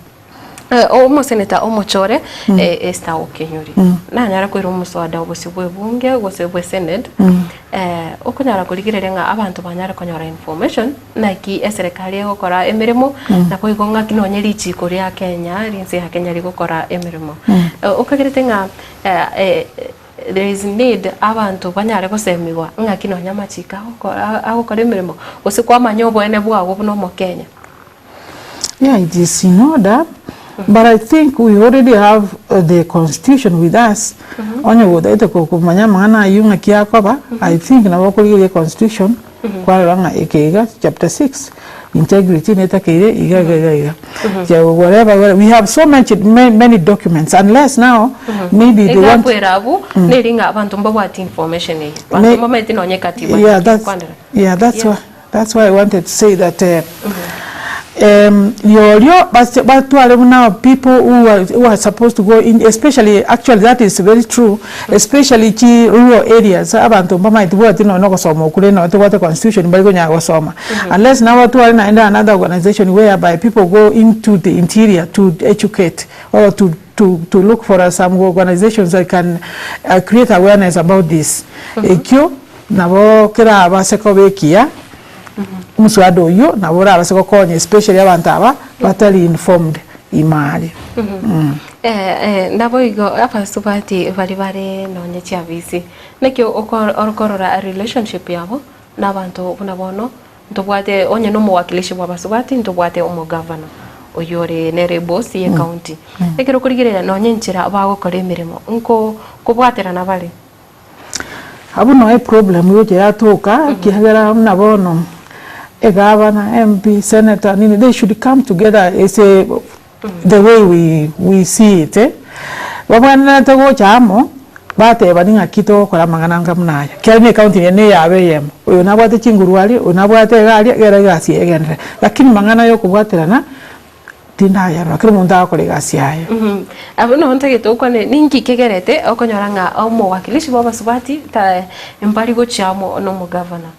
Omoseneta omochore Esther Okenyuri nanyare koira omoswada obosio bwe ebunge gose bwe senate okonyara korigereria ng'a abanto banyare konyora information naki eserekari egokora emeremo naboigo ng'aki nonye richiko ria Kenya rinse ya Kenya rigokora emeremo. Okagerete ng'a there is need abanto banyare gosemigwa ng'aki nonye amachiko agokora agokora emeremo gose kwamanya oboene bwago buna omokenya. Yeah it is in order but I think we already have the constitution with us onye gotagete komanya amang'ana aywo ng'aki akoba I think nabo okorigereria econstitution kwarora ng'a eke iga chapter 6 integrity netakeire iga iga iga iga Ja whatever whatever we have so much many documents unless now maybe they want Egakwera abwo neri ng'a abanto mbabwati information eye. Abanto Me- mbamaeti nonye ekatiba yeah naki that's ekwanera. yeah that's Yeah. why That's why I wanted to say that riorio batware buna people who are, who are supposed to go in especially actually that is very true especially chi rural areas abanto mbamaeti bwati nonya ogosoma okure nonya tobwate constitution mbari konyara gosoma unless nabo batware naende another organization whereby people go into the interior to educate or to to to look for some organizations that can create awareness about this ekio Nabo kerabase koba ekiya, omoswada oyio nabo orabase gokonya especially abanto aba batari informed ime aria. Naboigo abasubati baria bare nonye chiabisi, naki okorora relationship yabo na abanto buna bono ntobwate onye na omowakilishi bwa abasubati ntobwate omogavana oyio ore nere eboss ye county. Ekero okorigereria nonye enchera bagokora emeremo nko kobwaterana bare. Abwo noo eproblem gocha yatoka ekiagera buna bono egavana, MP, senator nini they should come together ase the way we we see it eh, babwenerete gocha amo batebani ng'aki togokora amang'ana anga buna aya, ekiagera na ecounty eye na eyabo eyemo, oyo nabwate chinguru aria, oyo nabwate iga aria, egere egasi eye egenderere. Lakini mang'ana ya okobwaterana tindayarora, kera omonto agokora egasi yaye. Abwo nabo ntagete okwane, ninki kegerete okonyora ng'a omowakilishi bwa abasubati ta mbari gochia amo na omogavana?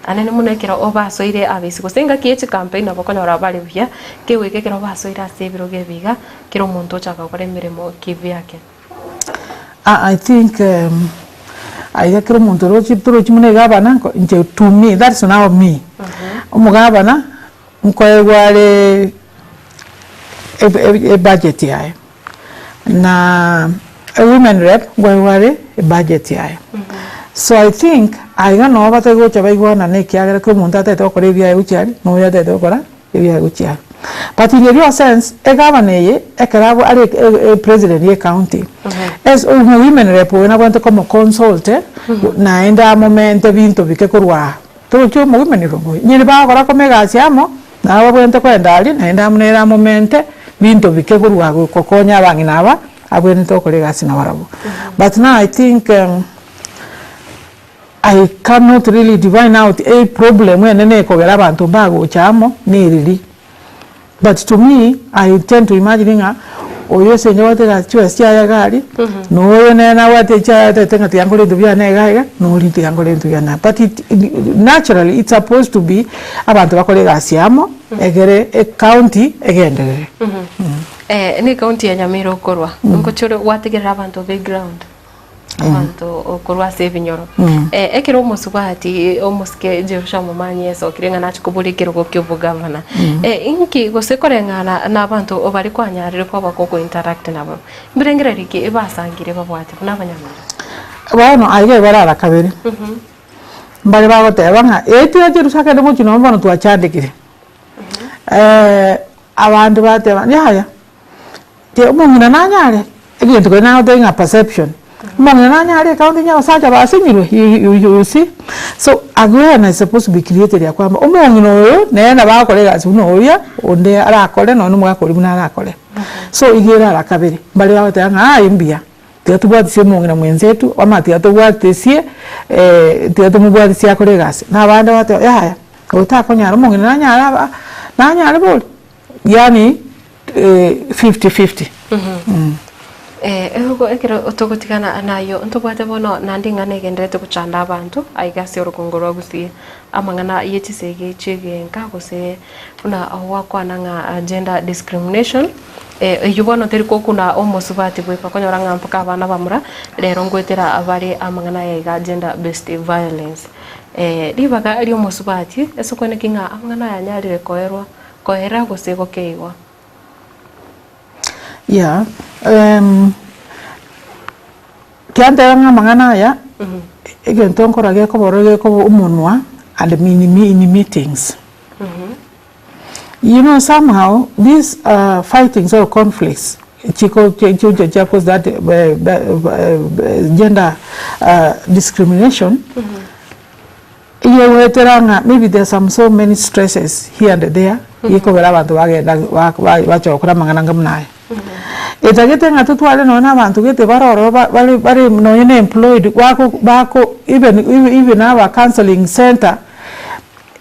Anene mono ekero obasoire abisi gose engaki ye chicampaign nabo okonyora bare buya, kegoika ekero basoire ase ebirogo ebi iga, kera omonto ochaka gokora emeremo kibiake. I think aiga kera omonto oroche torochi buna egavana nko inche to me that's now me, omogavana nkoegwa are ebudget yaye. Na a women rep nkoegwa are ebudget yaye. So I think aiga noo batari gocha baigwanane ekiagera kera omonto atagete gokora ebiaye gochia aria, na oyo atagete gokora ebiaye gochia aria. But in a real sense, egavana eye ekero abwo are e president ya ecounty, as omo women rep oyo nabwenerete komo consult naende amomente binto bike korwa aa. Torochi omo women rep oyo, onye bagokora koma egasi amo. Nabo babwenerete kogenda aria, naende amo nere amomente binto bike korwa agwo gokonya abang'ina aba, abwenerete gokora egasi nabarabwo. But now I think I cannot really divine out a problem enene ekogera abanto mbagocha amo nereri. But to me, I tend to imagine ng'a oyo ase eng'encho abwate egasi chibesa chiaye iga aria, na oyo nere nabwate echiaye atagete ng'a tiga nkore ebinto biane iga iga, na oria tiga nkore ebinto biane iga. But it naturally it's supposed to be abanto bakore egasi amo, egere ecounty egenderere. Ne ecounty ya Nyamira okorwa, ngochia ore gwategerera abanto be ground. Abanto korwa ase ebinyoro. Ekero omosubati omosike Jerusha omomanyi esokire ng'a nachie koboria ekerogo kia obogavana, inki gose koreng'ana na abanto baria kwanyarire koba goko interact nabo, mbirengererio ki basangire babwate buna abanyamwero? Bono aiga ebare ara kabere, mbare bagoteba ng'a ee tiga Jerusha akende mochie nonya bono twachandekire. Abande bateba yaya. Omong'ina nanyare, egento keria nagotebia ng'a perception, omong'ina nanyare ekaunti onye abasacha basinyirwe you you see. So awareness is supposed to be created ya kwamba omong'ina oyo nere nabo agokora egasi buna oria onde arakore nonye na omogaka oria buna arakore. So iga ere ara kabere, mbare bagoteba ng'a aye mbuya, tiga tobwatisie omong'ina mwenzetu ama tiga tobwatisie tiga tomobwatisie akore egasi. Na abande bagoteba yaya, oyo takonyara omong'ina nanyare aba nanyare bori. Yaani fifty fifty. Ehugo ekero togotigana nayio ntobwate bono naende ing'ana egenderete gochanda abanto aiga ase orogongo rwa Gusii, amang'ana ye chisegi chi'egenka gose buna gwakwana ng'a gender discrimination, eyio bono teri gokuna omosubati bweka okonyora ng'a mpaka abana bamura rero ngoetera bare amang'ana aya iga gender based violence. Ribaga ri'omosubati ase okweneki ng'a amang'ana aya anyarire koerwa Koera gose gokeigwa. Yeah, kianteba ng'a amang'ana aya, egento nkora gekoba oro gekoba omonwa and in meetings. You know somehow these fightings or conflicts chiko chigocha chia cause that gender discrimination. Egegoetera ng'a maybe there are some so many stresses here and there, gekogera abanto bagenda bacha gokora amang'ana anga buna aya. Etagete ng'a totware nonye na abanto gete bare ororo bare bare nonye na employed bako bako even even aba counselling centre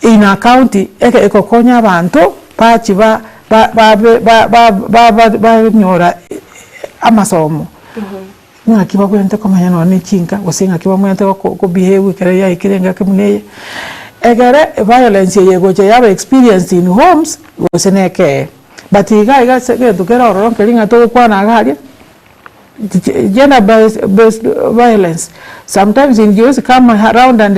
in a county eke egokonya abanto bachie ba babe ba ba banyora amasomo. Ng'aki babwenerete komenya nonya ne chinka, gose ng'aki babwenerete go behave ekero yaikire engaki buna eye. Ekere violence eye egocha yaba experienced in homes, gose na ekee. But iga iga ase egento kere ororo nkeri ng'a togokwana iga aria, gender based violence, sometimes NGOs come around and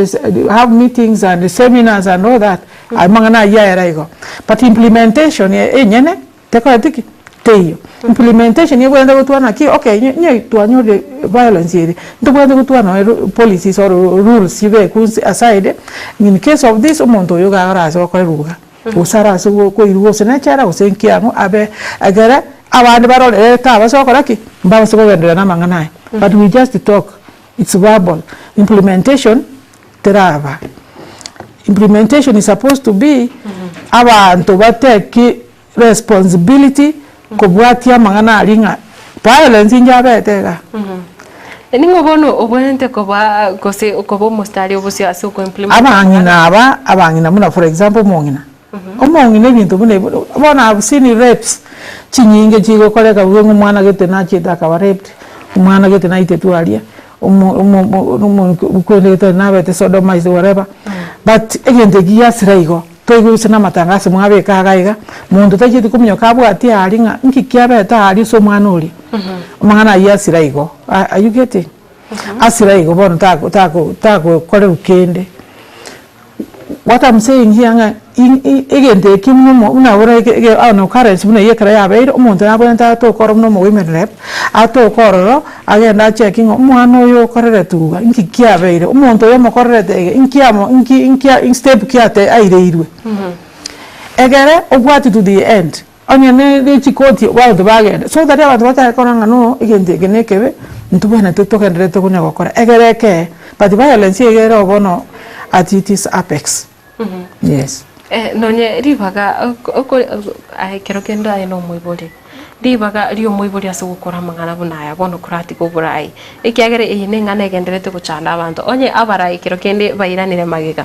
have meetings and seminars and all that, amang'ana ayio ayere igo. But implementation enyene, tekoreti ki? Teiyo. Implementation ebwenerete gotwara naki okay onye onye twanyorire violence ere, ntobwenerete gotwara nonye policies or rules chibekwe inse aside, in case of this omonto oyo iga arase gokorerwa iga, gose arase koirwa gose na echela gose nki ang'o abe ekere abande barorere tabasa gokora ki? Mbabase kogenderera na amang'ana aya. But we just talk, it's verbal, implementation teraba. Implementation is supposed to be abanto batake responsibility kobwatia amang'ana aria ng'a violence inche abete igaa. Ning'o bono obwenerete koba gose koba omositari obosio ase oko implement Abang'ina aba, abang'ina buna for example omong'ina, omong'ina ebinto buna ebi bono I've seen rapes chinyinge chigokoreka buya ng'a omwana gete nachiete akaba raped, omwana gete naitetwe aria, omo omo omo omo gete nabete sodomized whatever, but egento eki giasira igo. Toigwe gose namatangaso mwabeka iga iga, monto tacheti kominyoka abwatie aria ng'a nki kiabete aria ase omwana oria. Amang'ana ayio asira igo, are you getting? Asira igo bono tako tako tagokorerwa kende. What am saying here ng'a egento ekio buna omo buna ore ege ege an occurrence buna eyio ekero yabeire, omonto nabwenerete atoke ororo buna omo women rep, atoke ororo agende acheki ng'a omwana oyo okoreretwe iga, inki kiabeire, omonto oyo omokorerete iga, inki amo inki inki step ki ate aireirwe. Egere obwati to the end, onye ne ne chikoti abanto bagenda, so that abanto batare korora ng'a no egento eke na ekebe, ntobwenerete togendererete konya gokora, egere ekee, but violence iga ere bono at its apex, yes. Nonye ribaga aye ekero kende aye nomoibori, ribaga riomoibori ase ogokora amang'ana buna aya bono koratiga oborai, ekiagera eye neng'ana egendererete gochanda abanto, onye abarai ekero kende bairanire magega.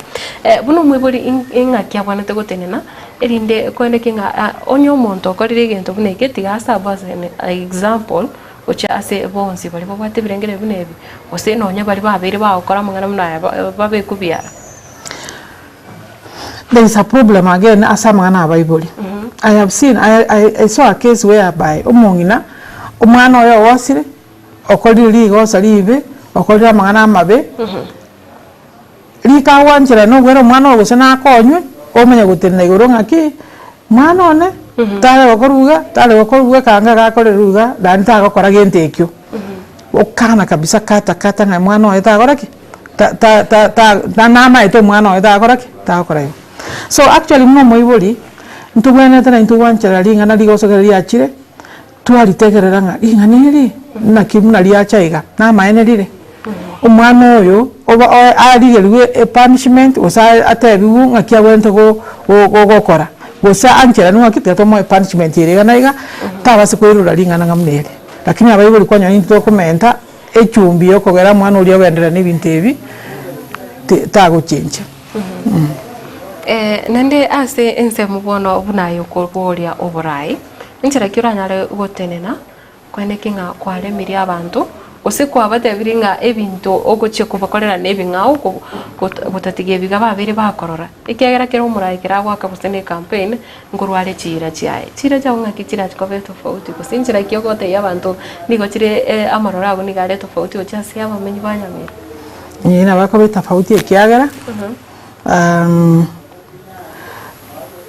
Buna omoibori ing'aki abwenerete gotenena erinde koeneki ng'a onye omonto okorire egento buna eke tiga aserve as an example gochia ase bonsi baria babwate ebirengererio buna ebi, gose nonye baria babeire bagokora amang'ana buna aya babekwe biara. There is a problem again ase amang'ana abaibori. I have seen, I, I, I saw a case whereby omong'ina, omwana oye ogosire, okorire rigosa ribe, okorire amang'ana amabe, rikagwancherana nobwere omwana oyo gose nakonywe, omanye gotenena igoro ng'aki, mwana one, tare gokorwa iga, tare gokorwa iga, kanga gakorerwa iga, naende tagokora gento ekio. Okana kabisa kata kata ng'a mwana oye tagokora ki? Ta ta ta ta namaete omwana oye tagokora ki? Tagokora igo. So actually buna omoibori, ntobwenerete naintwe gwancherera ring'ana rigoso ekero riachire, twaritegerera ng'a ring'ana eri naki buna riacha iga, namaene rire. Omwana oyo oba oe arigerwe epunishment gose atebiwe ng'aki abwenerete go go gokora, gose ancherane ng'aki tiga tomoe epunishment ere iga na iga, tabasa koirora ring'ana ng'a buna eri. Lakini abaibori kwanyora intwe tokomenta echumbi yokogera omwana oria ogenderera na ebinto ebi tagochencha. Naende ase ensemo bono buna y'okoboria oborai, enchera ki oranyare gotenena kweneki ng'a kwaremirie abanto, gose kwabatebirie ng'a ebinto ogochia kobakorera nebing'ao gotatiga ebiga babeire bakorora, ekiagera kera omorai kera agoaka gose ne ecampaign, nkorware chiira chiaye. Chiira chiago ng'aki chirachi koba etofauti gose inchera ki ogotebia abanto nigo chire amaroro ago nigo are etofauti gochia ase abamenyi ba Nyamira? Ee nabo ekoba etofauti ekiagera,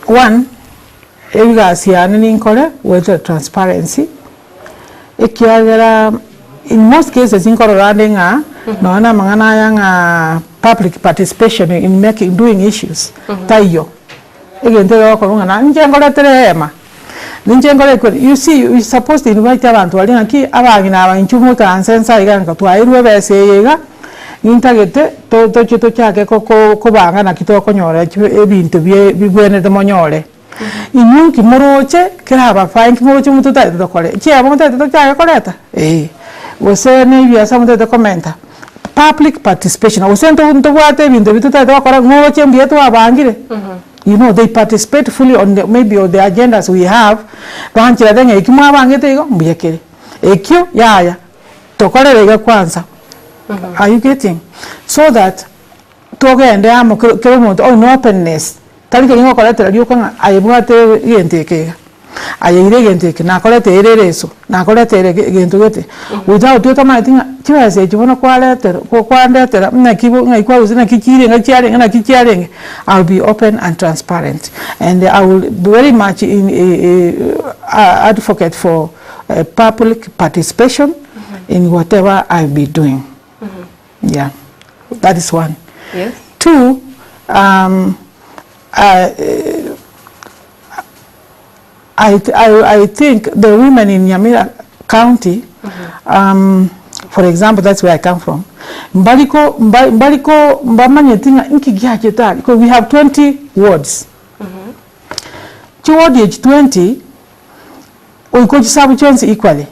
one, egasi yane ninkore goetera transparency, ekiagera in most cases nkorora ande ng'a nonya na amang'ana aya ng'a public participation in making doing issues taiyo. Egento egegokorwa ng'a na inche nkoretere ehema, ninche nkore ekori, you see you supposed to invite abanto baria ng'aki abang'ina aba inchuo moikaranse nsa iga nka twaeirwe ebesa eye iga, nintagete to toche tochake ko ko kobanga naki tokonyora chibe ebinto bie bibwenerete monyore. Inwe nki moroche kerabafae nki moroche mototagete tokore, chiemo motagete tochake koreta? Eeh, gose na ebiasara motagete komenta. Public participation, gose nto ntobwate ebinto ebi totagete gokora ng'oche mbuya twabangire, you know they participate fully on the maybe on the agendas we have, bancherete ng'a eki mwabangete igo mbuya kere, ekio yaya, tokorere iga kwanza, are you getting? So that togende amo kero kera omonto on openness, tari keri ngokoretera rioka ng'a aye bwate egento eke iga, aye ira egento eke, nakoreteire ereso, nakoreteire egento gete, without otamanyeti ng'a chibesa echi bono kwaretera kwandetera naki bo ng'ai kwarusia naki chirenge chiarenge naki chiarenge, I will be open and transparent and I will very much in. advocate for public participation in whatever I be doing yeah that is one. Yes. Two, I, I, I think the women in Nyamira County, for example, that's where I come from, mbariko, mba- mbariko mbamanyeti ng'a inki giachete aria, because we have 20 wards. Chiward echi 20, oiko chisabu chionsi equally.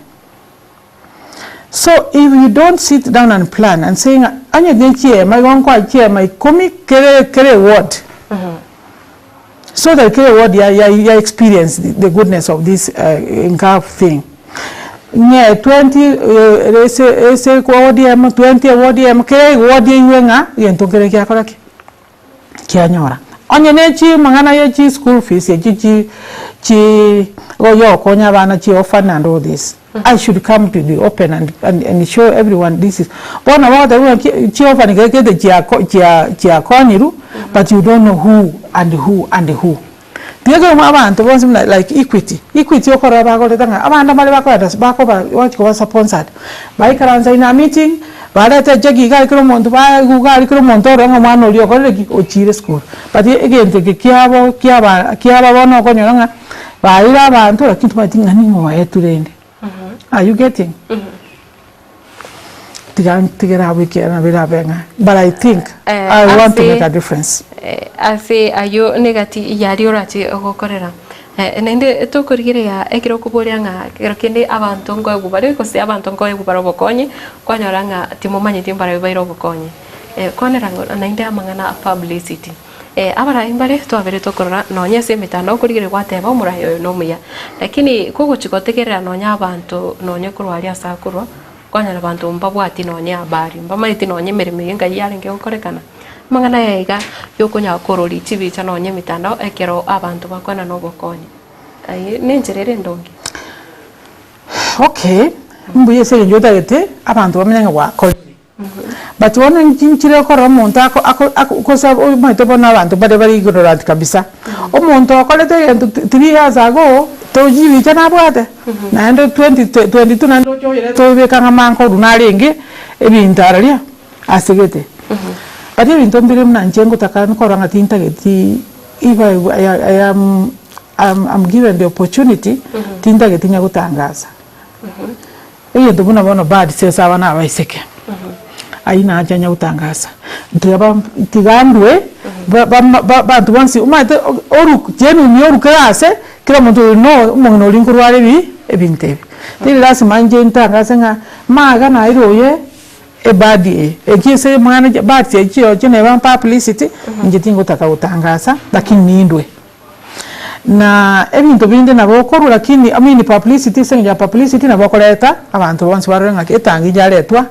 So if you don't sit down and plan and say ng'a onye ne chiema igo nkoa chiema ikomi kere kere ward so that kere ward ya ya ya experience the, the goodness of this nka thing ng'e 20 eh, ese ese kwa ward emo 20 eward emo kere eward eywe ng'a egento nkere giakora ki kianyora. Onye ne chimang'ana ye chi school fees echi chi chi oyokonya abana chi orphan and all this I should come to the open and, and, and show everyone this is bono bagoteba ng'a chi orphan kere kete chiako chia chiakonyiru but you don't know who and who and who. Tiga ekero abanto bonsi buna like Equity, Equity okorora bagorete ng'a abande mbare bakoenda bakoba gochi koba sponsored, baikaransa in a meeting, bareta echeki iga kera omonto baigwa iga aria kera omonto orore ng'a omwana oria okorire ki? Ochire esukuru. But egento eke kiabo kiaba kiaba bono okonyora ng'a baeire abanto lakini tobwati ng'a ning'o oetwe rende. Are you getting? Tiga ntigere abwo ekiagera nabo erabe ng'a but I think Eh, I want to ase make a difference. Eh, ase ayio negati yaria orache gokorera. Eh, naende tokorigereria ekero okoboria ng'a ekero kende abanto nkoegwa bare gose abanto nkoegwa bare obokonyi, kwanyora ng'a timomanyeti mbarabwo baire obokonyi. Eh, kwanera ng'a naende amang'ana a publicity. Abarai mbare twabere tokorora nonya ase emetandao okorigereria gwateba omorai oyo nomuya, lakini kogochia gotegerera nonya abanto nonya korwa aria ase akorwa, kwanyora abanto mbabwati nonya habari, mbamaeti nonya emeremo eye ngai yarenge gokorekana. Amang'ana aya iga yokonyara kororia chibicha nonya emetandao ekero abanto bakoenana obokonyi, aye nenchera ere endonge. Okay, mbuya ase eng'encho otagete abanto bamenye ng'a gwakorire. But bono inki nchire okorora omonto ako ako ako kosa omanyete bono abanto mbare bare ignorant kabisa, omonto okorete egento three years ago tochibicha nabwate, naende twenty twenty two naende oche oyerete oebeke ang'e amange korwa narenge ebinto araria asegete. But ebinto mbire buna inche ngotaka nkorora ng'a tintageti if I I am am given the opportunity, tintageti nyagotangasa. Egento buna bono birds ase abana abaiseke, ayio nache onye gotangasa, tiga ba tiga ndwe ba ba abanto bonsi omanyete oru genuine oru kera ase, kera omonto will know omong'ina oria nkorware ebi ebinto ebi. Teri lasima inche ntangase ng'a maga naire oye ebird eye, eki ase omwana birds echi chirochio neba publicity, inche tingotaka gotangasa lakini nindwe. Na ebinto binde nabo okorwa lakini I mean publicity ase eng'encho ya publicity nabo okoreta abanto bonsi barore ng'aki etangi yaretwa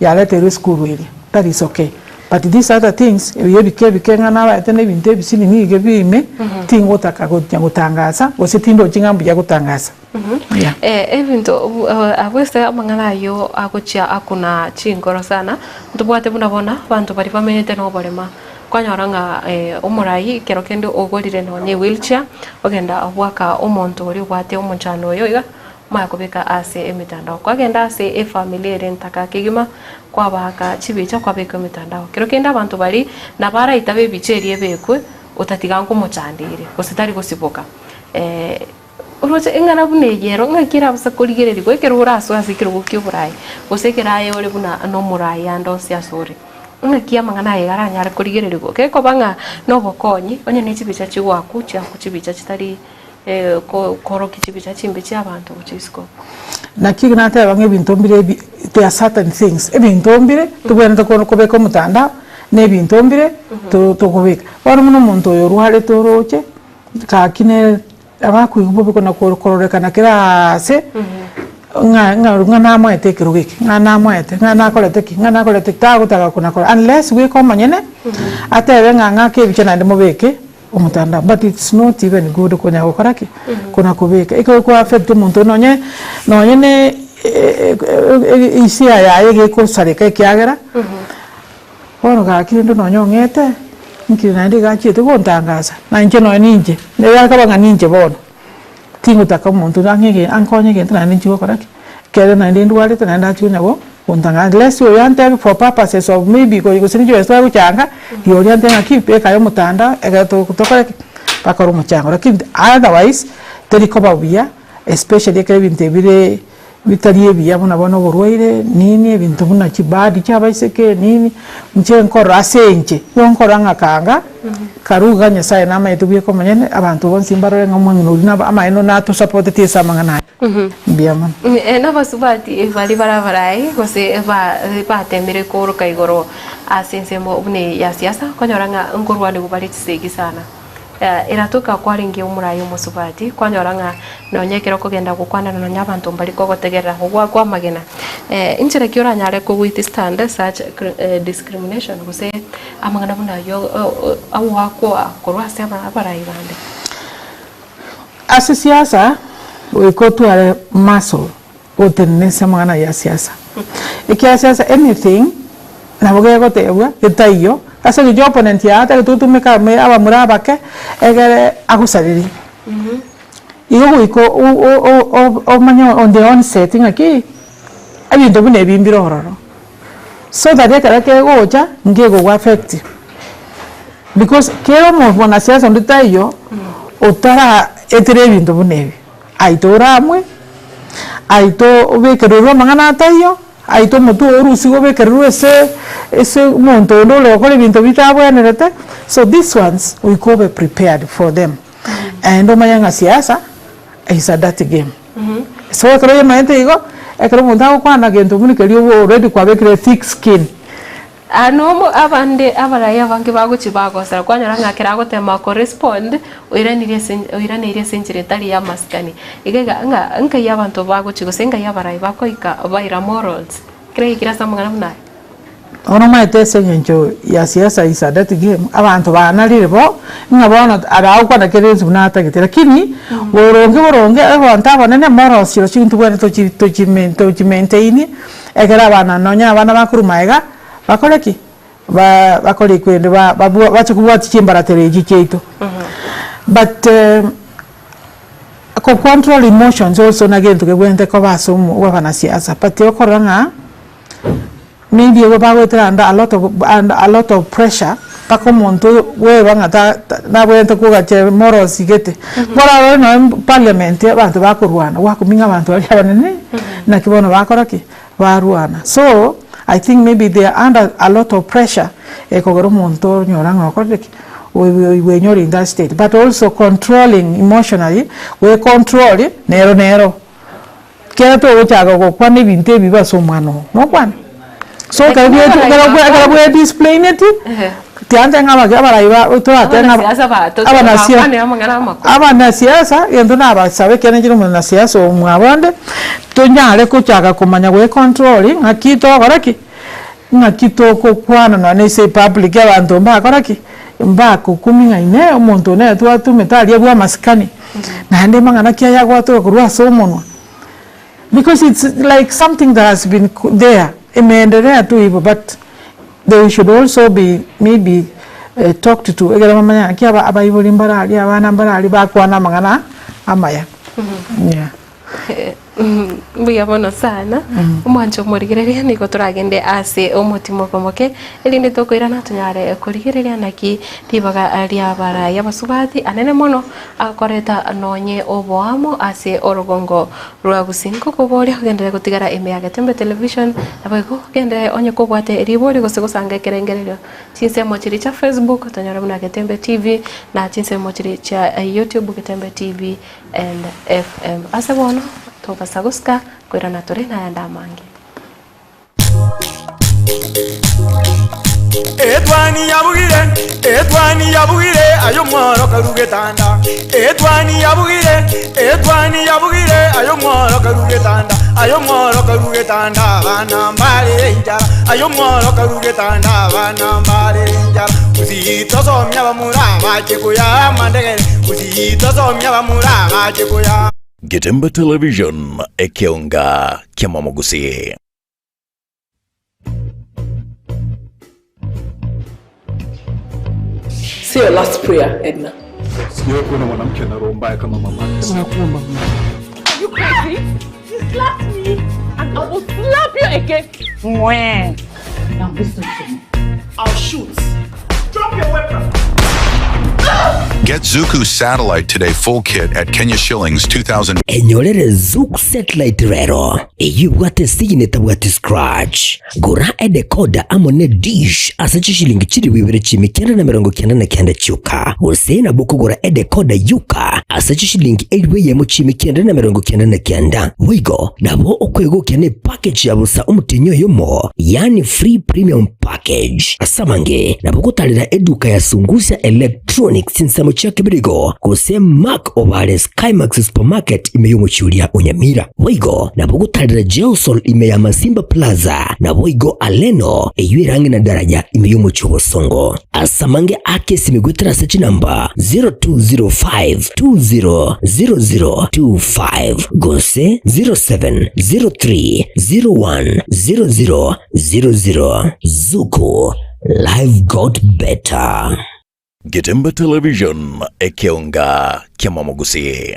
yareterwa esukuru eria that is okay but these other things ebi ebike ebike ng'a nabaete na ebinto ebi nini iga ebiime tingotaka gochia gotangasa gose tindochi ng'a mbuya gotangasa yeah. Ebinto abwo ase amang'ana ayio agochia akuna chinkoro sana, ntobwate buna bono abanto baria bamenyete na oborema. Kwanyora ng'a omorai ekero kende ogorire nonye ewheelchair, ogenda goaka omonto oria obwate omochando oyo iga, omanye kobeka ase emetandao. Kwagenda ase efamiri ere ntaka kegima, kwabaaka chibicha kwabeka emetandao. Kero kende abanto baria nabo araitabe ebicha eria ebekwe, otatiga nkomochandere, gose tari gosiboka. Oroche eng'ana buna eye ero, ng'aki erabosa korigererigwa ekero orasoe ase ekerogo ki'oboraai, gose ekero aye ore buna nomoraai ande onsi asore? Ng'aki amang'ana aya iga aranyare korigererigwa? Gekoba ng'a nobokonyi, onye ne chibicha chigoakwa, chiakwa chibicha chitari koorokia chibicha chimbe chi'abanto gochia isiko. Naki nateba ng'a ebinto mbire ebi there are certain things, ebinto mbire tobwenerete kobeka omotandao, na ebinto mbire tokobeka. Bono buna omonto oyo orwarete oroche. Gaki nere abakoigwa bobe kona kororekana kera aase, ng'a ng'a ng'a namoete ekerogo eke, ng'a namoete, ng'a nakorete ki, ng'a nakorete ki, tagotaka kona korora unless bweka omonyene, atebe ng'a ng'ake ebicha naende mobeke omotandao but it's not even good konya gokora ki, kona kobeka. Ekero kwa affect omonto nonye nonye na hisia yaye gegosareka ekiagera. Bono gaki rende nonya ong'ete, inki naende iga achiete gontangasa, na inche nonya ninche, nigo akaba ng'a ninche bono. Tingotaka omonto ang'e ege ankonye egento naende inche gokora ki? Ekere naende ndwarete naende achie konya go gontang'ana unless oyo antebie for purposes of maybe go gose nichibesa tware gochanga, rirorio antebie ng'aki beka aye omotandao ekero to tokore ki? Bakore omochango lakini otherwise, teri koba buya especially ekero ebinto ebi bire bitari ebiya buna bono oborwaire nini ebinto buna chibadi chia abaiseke nini, inche nkorora ase inche, igo nkorora ng'a kanga karu iga Nyasaye namanyete bweka omonyene, abanto bonsi mbarore ng'a omong'ina oria nabo amaene natosapoteti ase amang'ana aya. Mbuya mono. Nabasubati baria bare abarai gose batemire kooroka igoro ase ensemo buna eye ya siasa, okonyora ng'a nkorwanigwa bare chisegi sana. Eratoka kwarenge omorai omosubati, kwanyora ng'a nonya ekero okogenda gokwanana nonya abanto mbari kogotegerera gogoakwa amagena. Inchera ki oranyare ko withstand such discrimination gose amang'ana buna ayio agoakwa korwa ase abarai bande? Ase siasa, goika otware muscle gotenena ase amang'ana ya siasa. Ekiagera siasa anything nabo gegotebwa getaiyo, ase eng'encho opponent yaye atagete gotumeka ime abamura abake egere agosarerie. Igo goika omanye on the onset ng'aki ebinto buna ebi mbire ororo, so that ekero kegocha nkegogo affect. Because kera omwanasiasa onde taiyo otaraetera ebinto buna ebi, aito oramwe, aito obekererwe amang'ana ataiyo, aito omotwe oo orusigwe obekererwe ase ase omonto onde ore gokora ebinto bitabwenerete, so these ones goika obe prepared for them. Naende omanye ng'a siasa is a dirty game. So ekero oyemaete igo, ekero omonto agokwana gento buna keria obe already kwabekire thick skin. Aa nomo abande abarai abange bagochia bagosera kwanyora ng'a ekero agotema ko respond oiranirie ase oiraneirie ase enchera etari ya amasikani. Iga iga ng'a nkai abanto bagochia gose nkai abarai bakoika baira morals kera gekire ase amang'ana buna aya. Bono omanyete ase eng'encho ya siasa is a dirty game, abanto banarire bo, ng'a bono aragokwana kera ense buna atagete lakini boronge boronge abanto abanene morals chirochio ntobwenerete tochi tochi tochi maintain. Ekero abana nonya abana bakorwa magega, bakore ki? Ba bakore ekwende ba babwa bache kobwatia chimbaratero echi chiaito. But ko control emotions also na gento kebwenerete koba ase omo bw'abanasiasa but okorora ng'a maybe igo bagoetera under a lot of under a lot of pressure mpaka omonto bweba ng'a ta ta nabwenerete kogacha morals gete. Borarore nonye parliament abanto bakorwana gwakumia ng'a abanto baria abanene naki bono bakora ki? Barwana. So I think maybe they are under a lot of pressure ekogera omonto onyora ng'a okorire ki? Oiwenyore in that state. But also controlling emotionally, gwe control nero nero. Ekero togochaka gokwana ebinto ebibe ase omwana oo, nokwana? So ekero bwe ekero bwe ekero bwe disciplineti, tiancha ng'a abake abarai ba toratebe ng'a Abanasiasa ba to abanasia bakwane amang'ana amakoro. abanasiasa egento nabasabe ekiagera inche nomonasiasa omwabo onde, tonyare kochaka komanya gwe control ng'aki togokora ki? Ng'aki togokwana nonya na ase epublic abanto mbakora ki? Mbagokumia ng'a inee omonto one twatumete aria bwa amasikani, naende mang'ana ki aya agwatoka korwa ase omonwa? Because it's like something that has been there, imeendelea tu hivo but they should also be maybe talked to ekero bamanye ng'aki aba abaibori mbare aria abana mbare aria bakwana amang'ana amaya, yeah. Mbuya mono sana, omwancho omorigereria nigo toragende ase omotimo omoke, erinde tokoirana tonyare korigereria naki ribaga ri'abarai abasubati anene mono akoreta nonye oboamo ase orogongo rwa Gusii. Nkokoboria ogenderere gotigara ime ya Getembe Television, naboigo ogenderere onye kobwate ribori gose gosanga ekerengererio chinsemo chiria chia Facebook tonyore buna Getembe TV na chinsemo chiria chia YouTube Getembe TV. And FM. Ase bono tobasa gosika koirana tore nayande amange. Etwani yabugire, etwani yabugire, aye omworo karu getanda. Etwani yabugire, etwani yabugire, aye omworo karu getanda. Aye omworo karu getanda, abana mbare enchara. Aye omworo karu getanda, abana mbare enchara. Gusii tosomia abamura bache koyaa amandegere. Getembe Television, ekeonga ki'amamogusii. Say your last prayer, Edna. Sijawahi kuona mwanamke ana roho mbaya kama mama. Nakuomba mama. You crazy? You slapped me and I will slap you again. Mwah. Now listen to me. I'll shoot. Drop your weapon. Get Zuku Satellite Today full kit at Kenya shillings 2000. Enyorere Zuku Satellite rero eyio ebwate estigini etabwati scratch. Gora edecoder amo ne dish ase chishilingi chilifu ibere chiimi 999 chioka, gose nabo okogora edecoder yoka ase chishilingi elifu eyemo chiimi 999. Boigo nabo okwegokia ne package ya bosa omotienyi oyomo, yaani free premium package. Ase amange nabo ogotarera eduka ya Sungusia Electronics chinsemo chia Kebirigo gose Mark Obare Skymax Supermarket ime y'omochie oria o Nyamira. Boigo nabo ogotarera Geosol ime ya Masimba Plaza naboigo Aleno eyio ere ang'e na daraja ime y'omochie o Bosongo. Ase amange ake esimi goetera ase chinamba 0205200025 gose 0703010000. Zuku, life got better. Getemba Television, ekeonga kiamamogusii.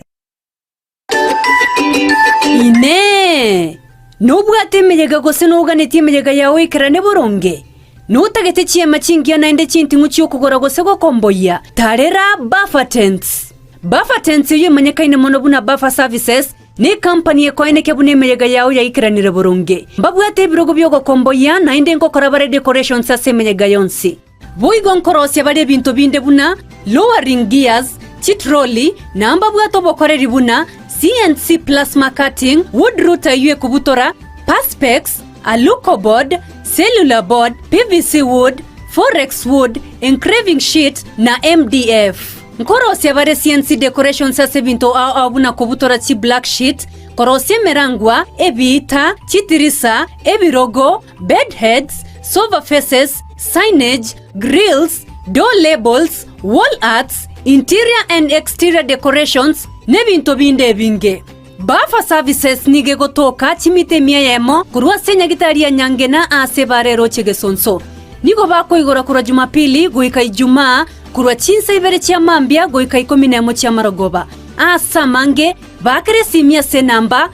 Inee! Nobwate emeyega gose noganetie emeyega yao ekerane boronge? Notagete chiema chingiya naende chinting'u chi'okogora gose gokomboyia? Tarera Buffer Tents! Buffer Tents eyio emanyekaine mono buna Buffer Services, nekampani ekoenekia buna emeyega yao yaikeranire boronge. Mbabwate ebirogo bi'ogokomboyia naende nkokora bare decorations ase emeyega yonsi. Boigo nkorosia bare ebinto binde buna lowering gears, chitroli, na mbabwate obokoreri buna CNC plasma cutting, wood router eyio ekobutora, perspex, alucoboard, cellular board, PVC wood, forex wood, engraving sheet, na MDF. Nkorosia bare CNC decorations ase ebinto ao ao buna kobutora chi black sheet, korosia emerangwa, ebiita, chitirisa, ebirogo, bed heads, sofa faces, signage, grills, door labels, wall arts, interior and exterior decorations, n'ebinto binde ebinge. Buffer Services nigo egotoka chimita emia eyemo korwa ase enyagitari ya Nyangena ase ebara eroche Gesonso. Nigo bakoigora korwa Jumapili goika Ijumaa korwa chinsa ibere chia mambia goika ikomi nemo chi'amarogoba. Ase amange, baakera esimi ase enamba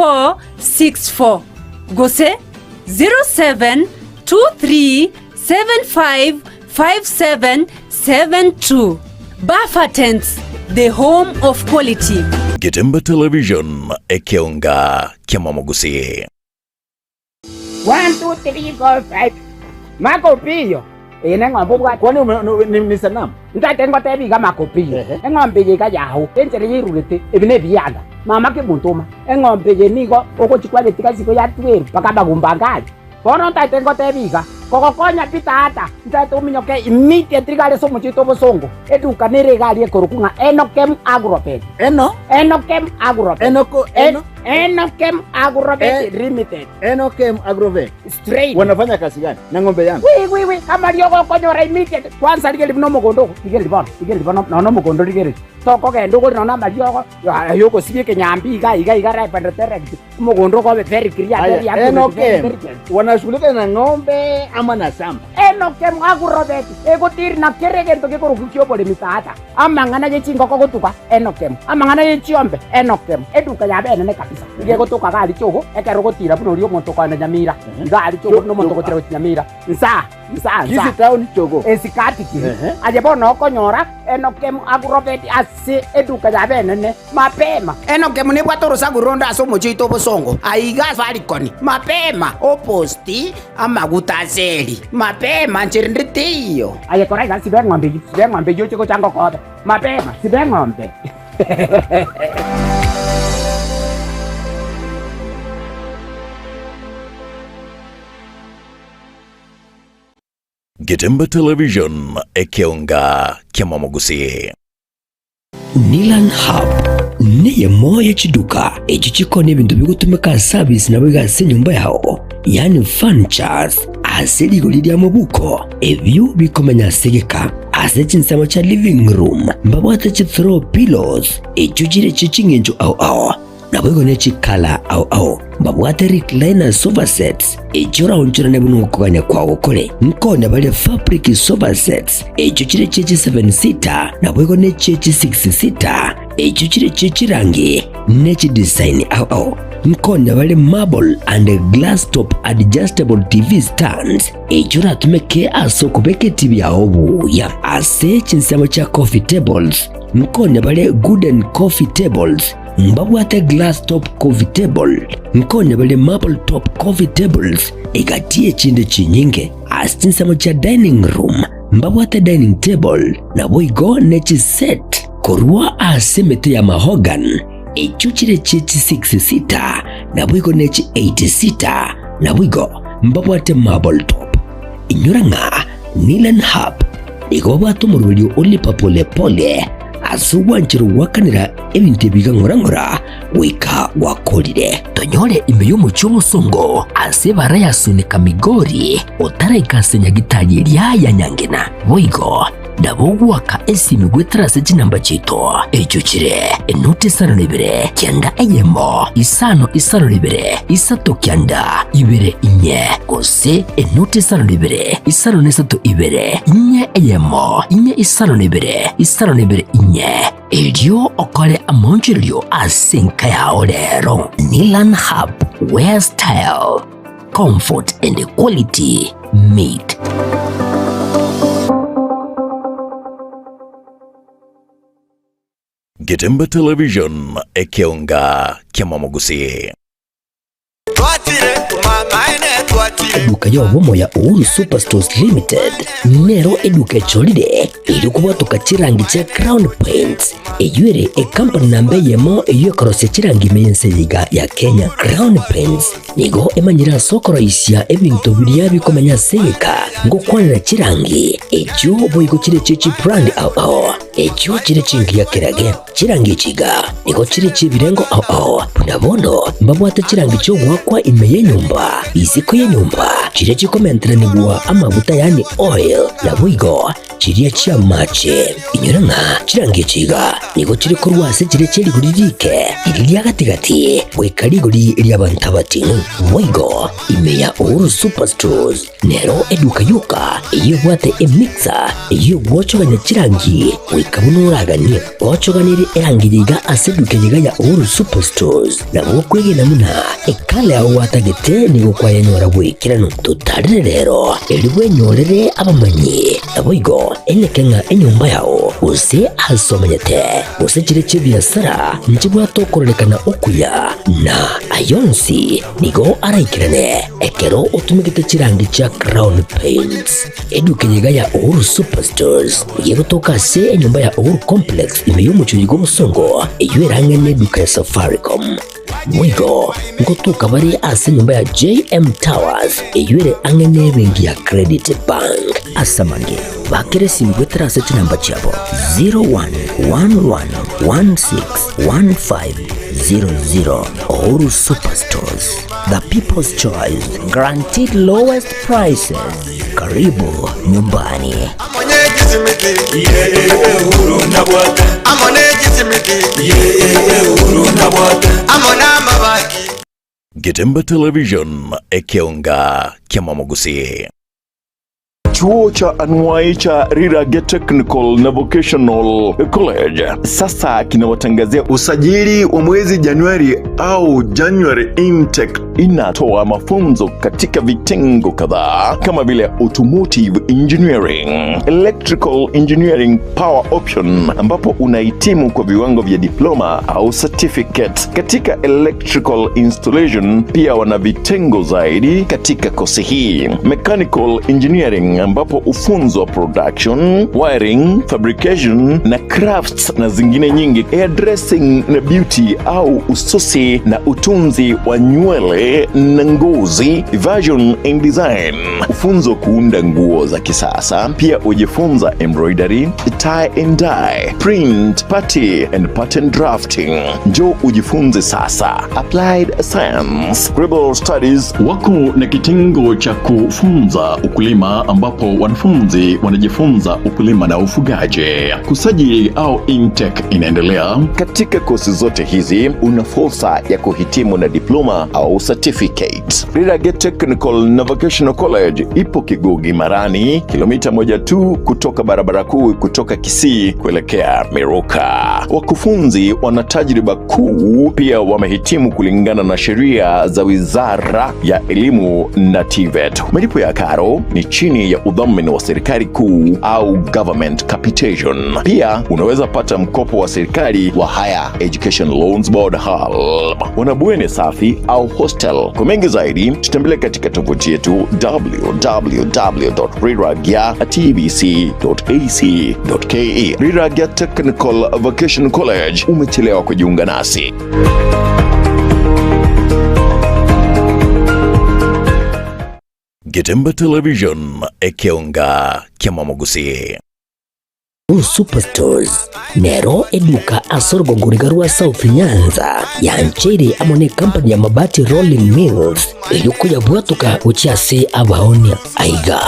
0729226464 gose 0723755772. Buffer Tents, the home of quality. Getemba Television, ekeonga kiamamogusii. One, two, three, four, five. Makopiyo. Eye neng'ombe obwate. Kwani ume- nu- ni, ni sanamu? Ntaete ngotebi iga makopiyo. Eng'ombe eye iga yago. Enchera eye erurete, ebi nebianda. Mama kemontoma. Eng'ombe eye nigo ogochi kwayetiga isiko ya tweru mpaka amagumba ange aria. Bono ntaete ngotebi iga, kogokonya pi tata, ntaete ominyoke immediately iga are ase omochie oito obosongo, eduka nere iga aria ekorokwa ng'a Enokem Agrovet. Eno? Enokem Agrovet. Enoko- Eno? Enokem Agrovet Eh. Limited. Enokem Agrovet. Straight. Wanafanya kazi gani na ng'ombe yangu? Wi wi wi amariogo okonyora immediate. Kwanza rigereria buna omogondo ogo, rigereria bono, rigereria bono nonya omogondo rigereria. Tokogenda ogore nonya amariogo aye ogosibia ekenyambi iga iga iga ripe and direct. Omogondo ogo obe very clear, Aya, very accurate, very Enokem very wanashughulika na ng'ombe ama na shamba? Enokem Agrovet egotiri na kera egento gekorokwa ki'oboremi tata. Amang'ana ye chingoko gotuga, Enokem. Amang'ana ye chiombe, Enokem. Eduka yabo enene kabisa. Nigo egotoka iga aria chogo, ekero ogotira buna oria omonto okoenda Nyamira. Iga aria chogo buna omonto ogotira gochia Nyamira. Nsaa, nsaa, nsaa. Kisii town chogo. Esikati kiri. Ehe. Aye bono okonyora Enokem Agrovet ase eduka yabo enene. Mapema. Enokem nebwate orosaku ronde ase omochie oito obosongo, aiga Safaricon. Mapema, oposti amaguta ase eri. Mapema, nchera ende teiyo. Aye kora iga, siba eng'ombe eyio, siba eng'ombe eyio oche gocha ngokobe. Mapema, siba eng'ombe. Getemba Television, ekeonga kiamamogusii. Nilan Hub neyemo ye chiduka echi chikona ebinto bigotumeka ase service naboigo ase enyomba yao, yaani furnitures, ase rigori ria mobuko, ebio bikomenya ase egeka. Ase chinsemo chia living room mbabwate chi throw pillows echio chire chie ching'encho ao ao. Naboigo ne chikala ao ao. Mbabwate recliner sofa sets, echio oraonchorane buna okogania kwao kore. Nkonya bare fabric sofa sets, echio chire chie chi seven seater, naboigo ne chie chi six seater, echio chire chie chirangi ne chidesign ao ao. Nkonya bare marble and glass top adjustable TV stands, echio oratumeke ase okobeka etibi yao buya. Ase chinsemo chia coffee tables, nkonya bare gooden coffee tables, Mbabwate glass top coffee table, nkonya bare marble top coffee tables, egati y'echinde chinyinge. Ase chinsemo chia dining room mbabwate dining table, naboigo ne chiset korwa ase emete ya mahogany, echio chire chie chi six seater, naboigo ne chi eight seater, naboigo mbabwate marble top. Inyora ng'a Nilan Hub nigo babwate omoroberio o lipa pole pole ase ogwancherwa goakanera ebinto ebi iga ng'ora ng'ora goika gwakorire. Tonyore ime y'omochie omosongo ase ebara ya Sunika Migori otaraika ase nyagitari eria ya Nyangena. Boigo nabo ogoaka esimi goetera ase chinamba chiaito echio chire enoti isano na ibere kianda eyemo isano isano na ibere isato kianda ibere inye gose enoti isano na ibere isano na isato ibere inye eyemo inye isano na ibere isano na ibere inye erio okore amaonchorerio ase enka yao rero. Nilan Hub, where style, comfort and quality meet. Getembe Television, ekeonga kiamamogusii. Eduka y'obomo ya Uhuru Superstores Limited nero eduka echorire erio kobwatoka chirangi chia Crown Paints eyio ere ekampani namba eyemo eyio ekorosia chirangi ime y'ense eye iga ya Kenya. Crown Paints nigo emanyire ase okoroisia ebinto biria bikomenya ase egeka ngokwanera chirangi echio boigo chire chie chibrand ao ao echio chire chingiya kerage. Chirangi echi iga nigo chire chi'ebirengo ao ao, buna bono mbabwate chirangi chi'ogoakwa ime y'enyomba, isiko y'enyomba, chiria chikomenteranigwa amaguta yaani oil, naboigo chiria chi'amache. Inyora ng'a chirangi echi iga nigo chire korwa ase chiria chie rigori riike, riria ria gati-gati, goika rigori ri'abanto abating'u. Boigo ime ya Uhuru Superstores Nero eduka yoka eyio ebwate emixer eyio egwochogania chirangi goika buna oraganie. Gochoganirie erangi eye iga ase eduka eye iga ya Uhuru Superstores nabo okwegena buna ekala yao gwatagete nigo kwayenyora bw'ekeranu. Totarere rero erio bwenyorere abamanyi naboigo eneke ng'a enyomba yao gose ase omenyete gose chire chi'ebiasara nchibwate okororekana okuya na ayonsi nigo araikerane Ekero otumegete chirangi chia Crown Paints, eduka eye iga ya Uhuru Superstores nigo egotoka ase enyomba ya Uhuru Complex ime y'omochie oyo bw'obosongo eyio ere ang'e n'eduka ya Safaricom. Boigo ngotoka bare ase enyomba ya JM Towers eyio ere ang'e n'ebenki ya Credit Bank. Ase amange, bakera esimi goetera ase chinamba chiabo 0111161500 Uhuru Superstores. The People's Choice, guaranteed lowest prices. Karibu nyumbani. Getembe Television, ekeonga kiamamogusii. Chuo cha anuai cha Rirage Technical na Vocational College sasa kinawatangazia usajili wa mwezi Januari au January intake. Inatoa mafunzo katika vitengo kadhaa kama vile automotive engineering, electrical engineering power option, ambapo unahitimu kwa viwango vya diploma au certificate katika electrical installation. Pia wana vitengo zaidi katika kosi hii, mechanical engineering, ambapo ufunzwa production, wiring, fabrication na crafts na zingine nyingi, hairdressing na beauty au ususi na utunzi wa nywele na ngozi, fashion and design, ufunzo kuunda nguo za kisasa. Pia ujifunza embroidery, tie and dye, print, party and pattern drafting. Njoo ujifunze sasa. Applied Science, Global Studies wako na kitengo cha kufunza ukulima ambapo ambapo wanafunzi wanajifunza ukulima na ufugaji. Kusajili au intake inaendelea. Katika kosi zote hizi una fursa ya kuhitimu na diploma au certificate. Rirage Technical na Vocational College ipo Kigugi Marani, kilomita moja tu kutoka barabara kuu kutoka Kisii kuelekea Miruka. Wakufunzi wana tajriba kuu, pia wamehitimu kulingana na sheria za Wizara ya Elimu na TVET. Malipo ya karo ni chini ya udhamini wa serikali kuu au government capitation. Pia unaweza pata mkopo wa serikali wa Higher Education Loans Board HELB. Wana bweni safi au hostel. Kwa mengi zaidi, tutembelee katika tovuti yetu www.riragya.tbc.ac.ke. Riragya Technical Vocational College, umechelewa kujiunga nasi. Getemba Television, Ekeonga, Kiamamogusi. Superstores nero eduka ase orogongo riga rwa South Nyanza yancheire amo ne company ya Mabati Rolling Mills eyio koyabwatoka gochia ase abaonia. Aiga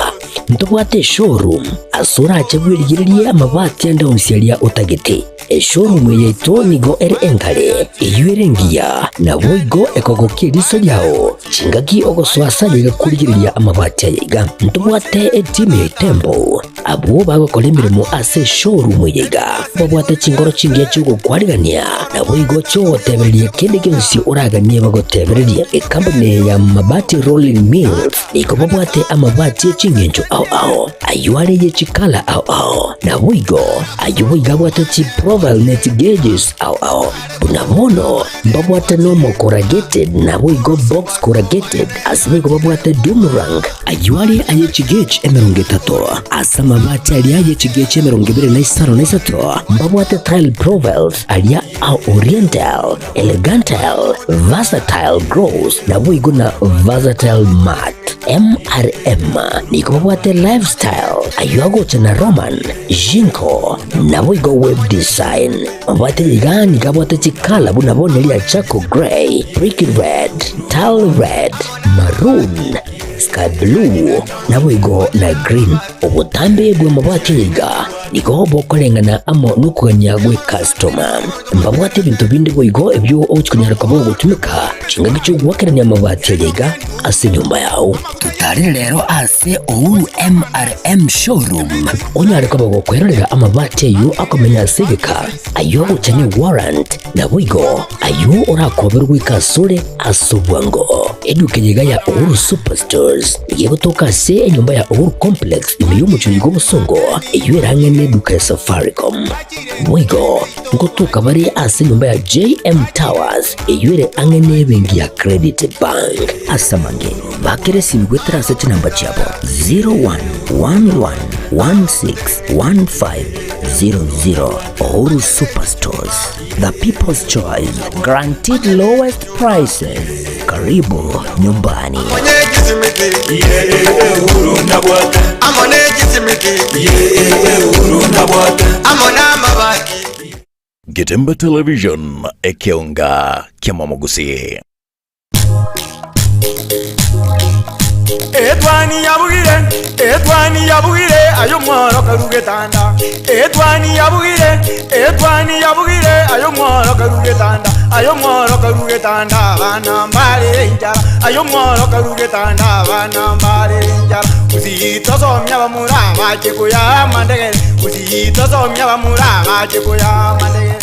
ntobwate eshowroom ase orache bwerigererie amabati ande onsi aria otagete. Eshowroom eye yaito nigo ere enkare, eyio ere engiya, naboigo ekogokia eriso riao chingaki ogosoa ase aye igakorigereria amabati aya iga. Ntobwate etimu ya Itembo Abwo bagokora emeremo ase eshowroom eye iga babwate chinkoro chingiya chi'ogokwarigania, naboigo chi'ogotebereria kende gionsi oraganie bagotebererie. Ekampuni eye ya Mabati Rolling Mills nigo babwate amabati e ching'encho ao ao, ayio are ye chikala ao ao, naboigo ayio boigo abwate chiprofile ne chigeges ao ao. Buna bono mbabwate normal corrugated naboigo box corrugated, ase boigo babwate doomerang, ayio are aye chigauge 30, ase amabati aria aye chigauge 23, mbabwate tile profiles aria a oriental, elegantal, versatile gloss naboigo na versatile matte. MRM nigo babwate lifestyle, ayio agocha na Roman, Jinko, naboigo web design. Mabwate iga nigo abwate chikala buna bono eria charcoal grey, brick red, tile red, maroon, sky blue, naboigo na green. Obotambe bw'amabwate aya iga nigo bokoreng'ana amo nokogania gw'ecustoma. Mbabwate ebinto binde boigo ebio ogochi konyara koba ogotumeka chingaki chi'ogoakerania amabati aya iga ase enyomba yao. Totarire rero ase Uhuru MRM Showroom onyare koba gokwerorera amabati ayio akomenya ase egeka, ayio agocha ne warrant, naboigo ayio orakoberwe goika asore ase obwango. Eduka eye iga ya Uhuru Superstores nigo egotoka ase enyomba ya Uhuru Complex ime y'omochie oyo bw'obosongo eyio ere ang'e neduka ya Safaricom. Boigo ngotoka bare ase enyomba ya JM Towers eyio ere ang'e nebenki ya Credit Bank. Ase amange, bakera esimi goetera ase chinamba chiabo 0111161500. Uhuru Superstores, the people's choice, guaranteed lowest prices. Karibu nyumbani. Getemba Television, ekeonga kiamamogusii. Etwani yabugire, etwani yabugire, aye omworo karue getanda. Etwani yabugire, etwani yabugire, aye omworo karue getanda. Aye omworo karue getanda, abana mbare enchara. Aye omworo karue getanda, abana mbare enchara. Gusii tosomia abamura abache koyaa amandegere, Gusii tosomia abamura abache koyaa amandegere.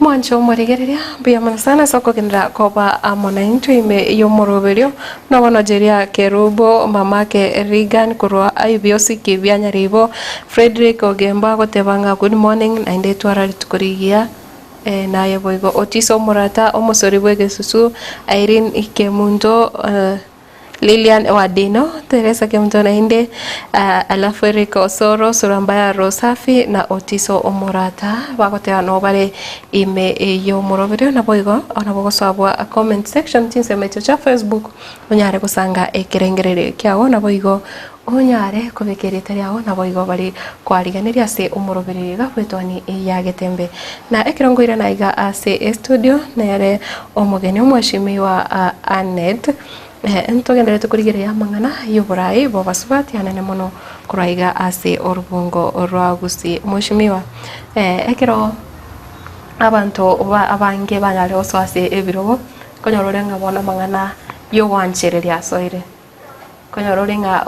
Mwanche omorigereria, mbuya mono sana ase okogenderera koba amo naintwe ime y'omoroberio. Buna bono Jeria Kerubo, mamake Reagan korwa ebiosiki bia Nyaribo, Fredrick Ogembo agoteba ng'a good morning naende twara rituko rigiya. Eh, naye boigo Otiso Omorata, omosori bw'egesusu, Irene Kemunto, eh, Lilian Wadino, Teresa Kemunto naende alafu Eric Osoro, Surambaya Rosafi na Otiso Omorata bagoteba nabo bare ime y'omoroberio naboigo nabo ogosoa bwa comment section chinsemo echio chia Facebook onyare gosanga ekerengererio kiago naboigo onyare kobeka erieta riago naboigo bare kwarigeneria ase omoroberio iga bw'etwani ya Getembe. Na ekero nkoirana iga ase estudio nere omogeni omweshimiwa Annet. Ntogendererete korigereria amang'ana y'oborai bw'abasubati anene mono korwa iga ase orobungo rwa Gusii. Mweshimiwa, ekero abanto abange banyare gosoa ase ebirogo, nkonyora ore ng'a bono amang'ana y'ogwanchereria asoire. Nkonyora ore ng'a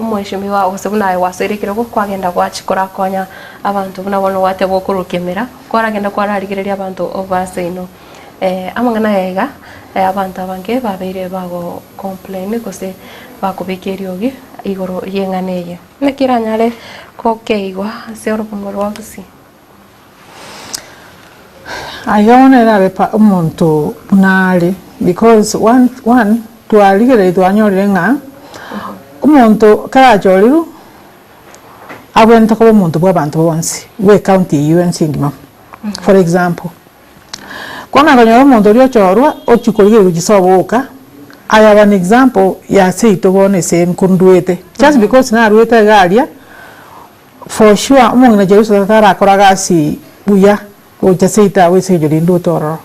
omweshimiwa gose buna aye gwasoire ekerogo kwagenda gwachia korakonya abanto buna bono gwateba okorukia emera, kwaragenda kwararigereria abanto baseino. Amang'ana aya iga, abanto abange babeire bago complain gose bakobeka eriogi igoro y'eng'ana eye. Naki eranyare gokeigwa ase orobongo rwa gusii? Aiga bono erabe pa omonto buna are because one one twarigereiri twanyorire ng'a omonto karachorirwe abwenerete koba omonto bwa abanto bonsi bwa ecounty eywo yonsi engima. For example. Bono akanyora omonto oria ochorwa ochia korigereria gochia sobo oka, I have an example ya seito bono ase nkonduete, just because naruete iga aria, for sure omong'ina Jerusalem tarakora gasi buya gocha seito abwo ase eng'encho rinde ote ororo.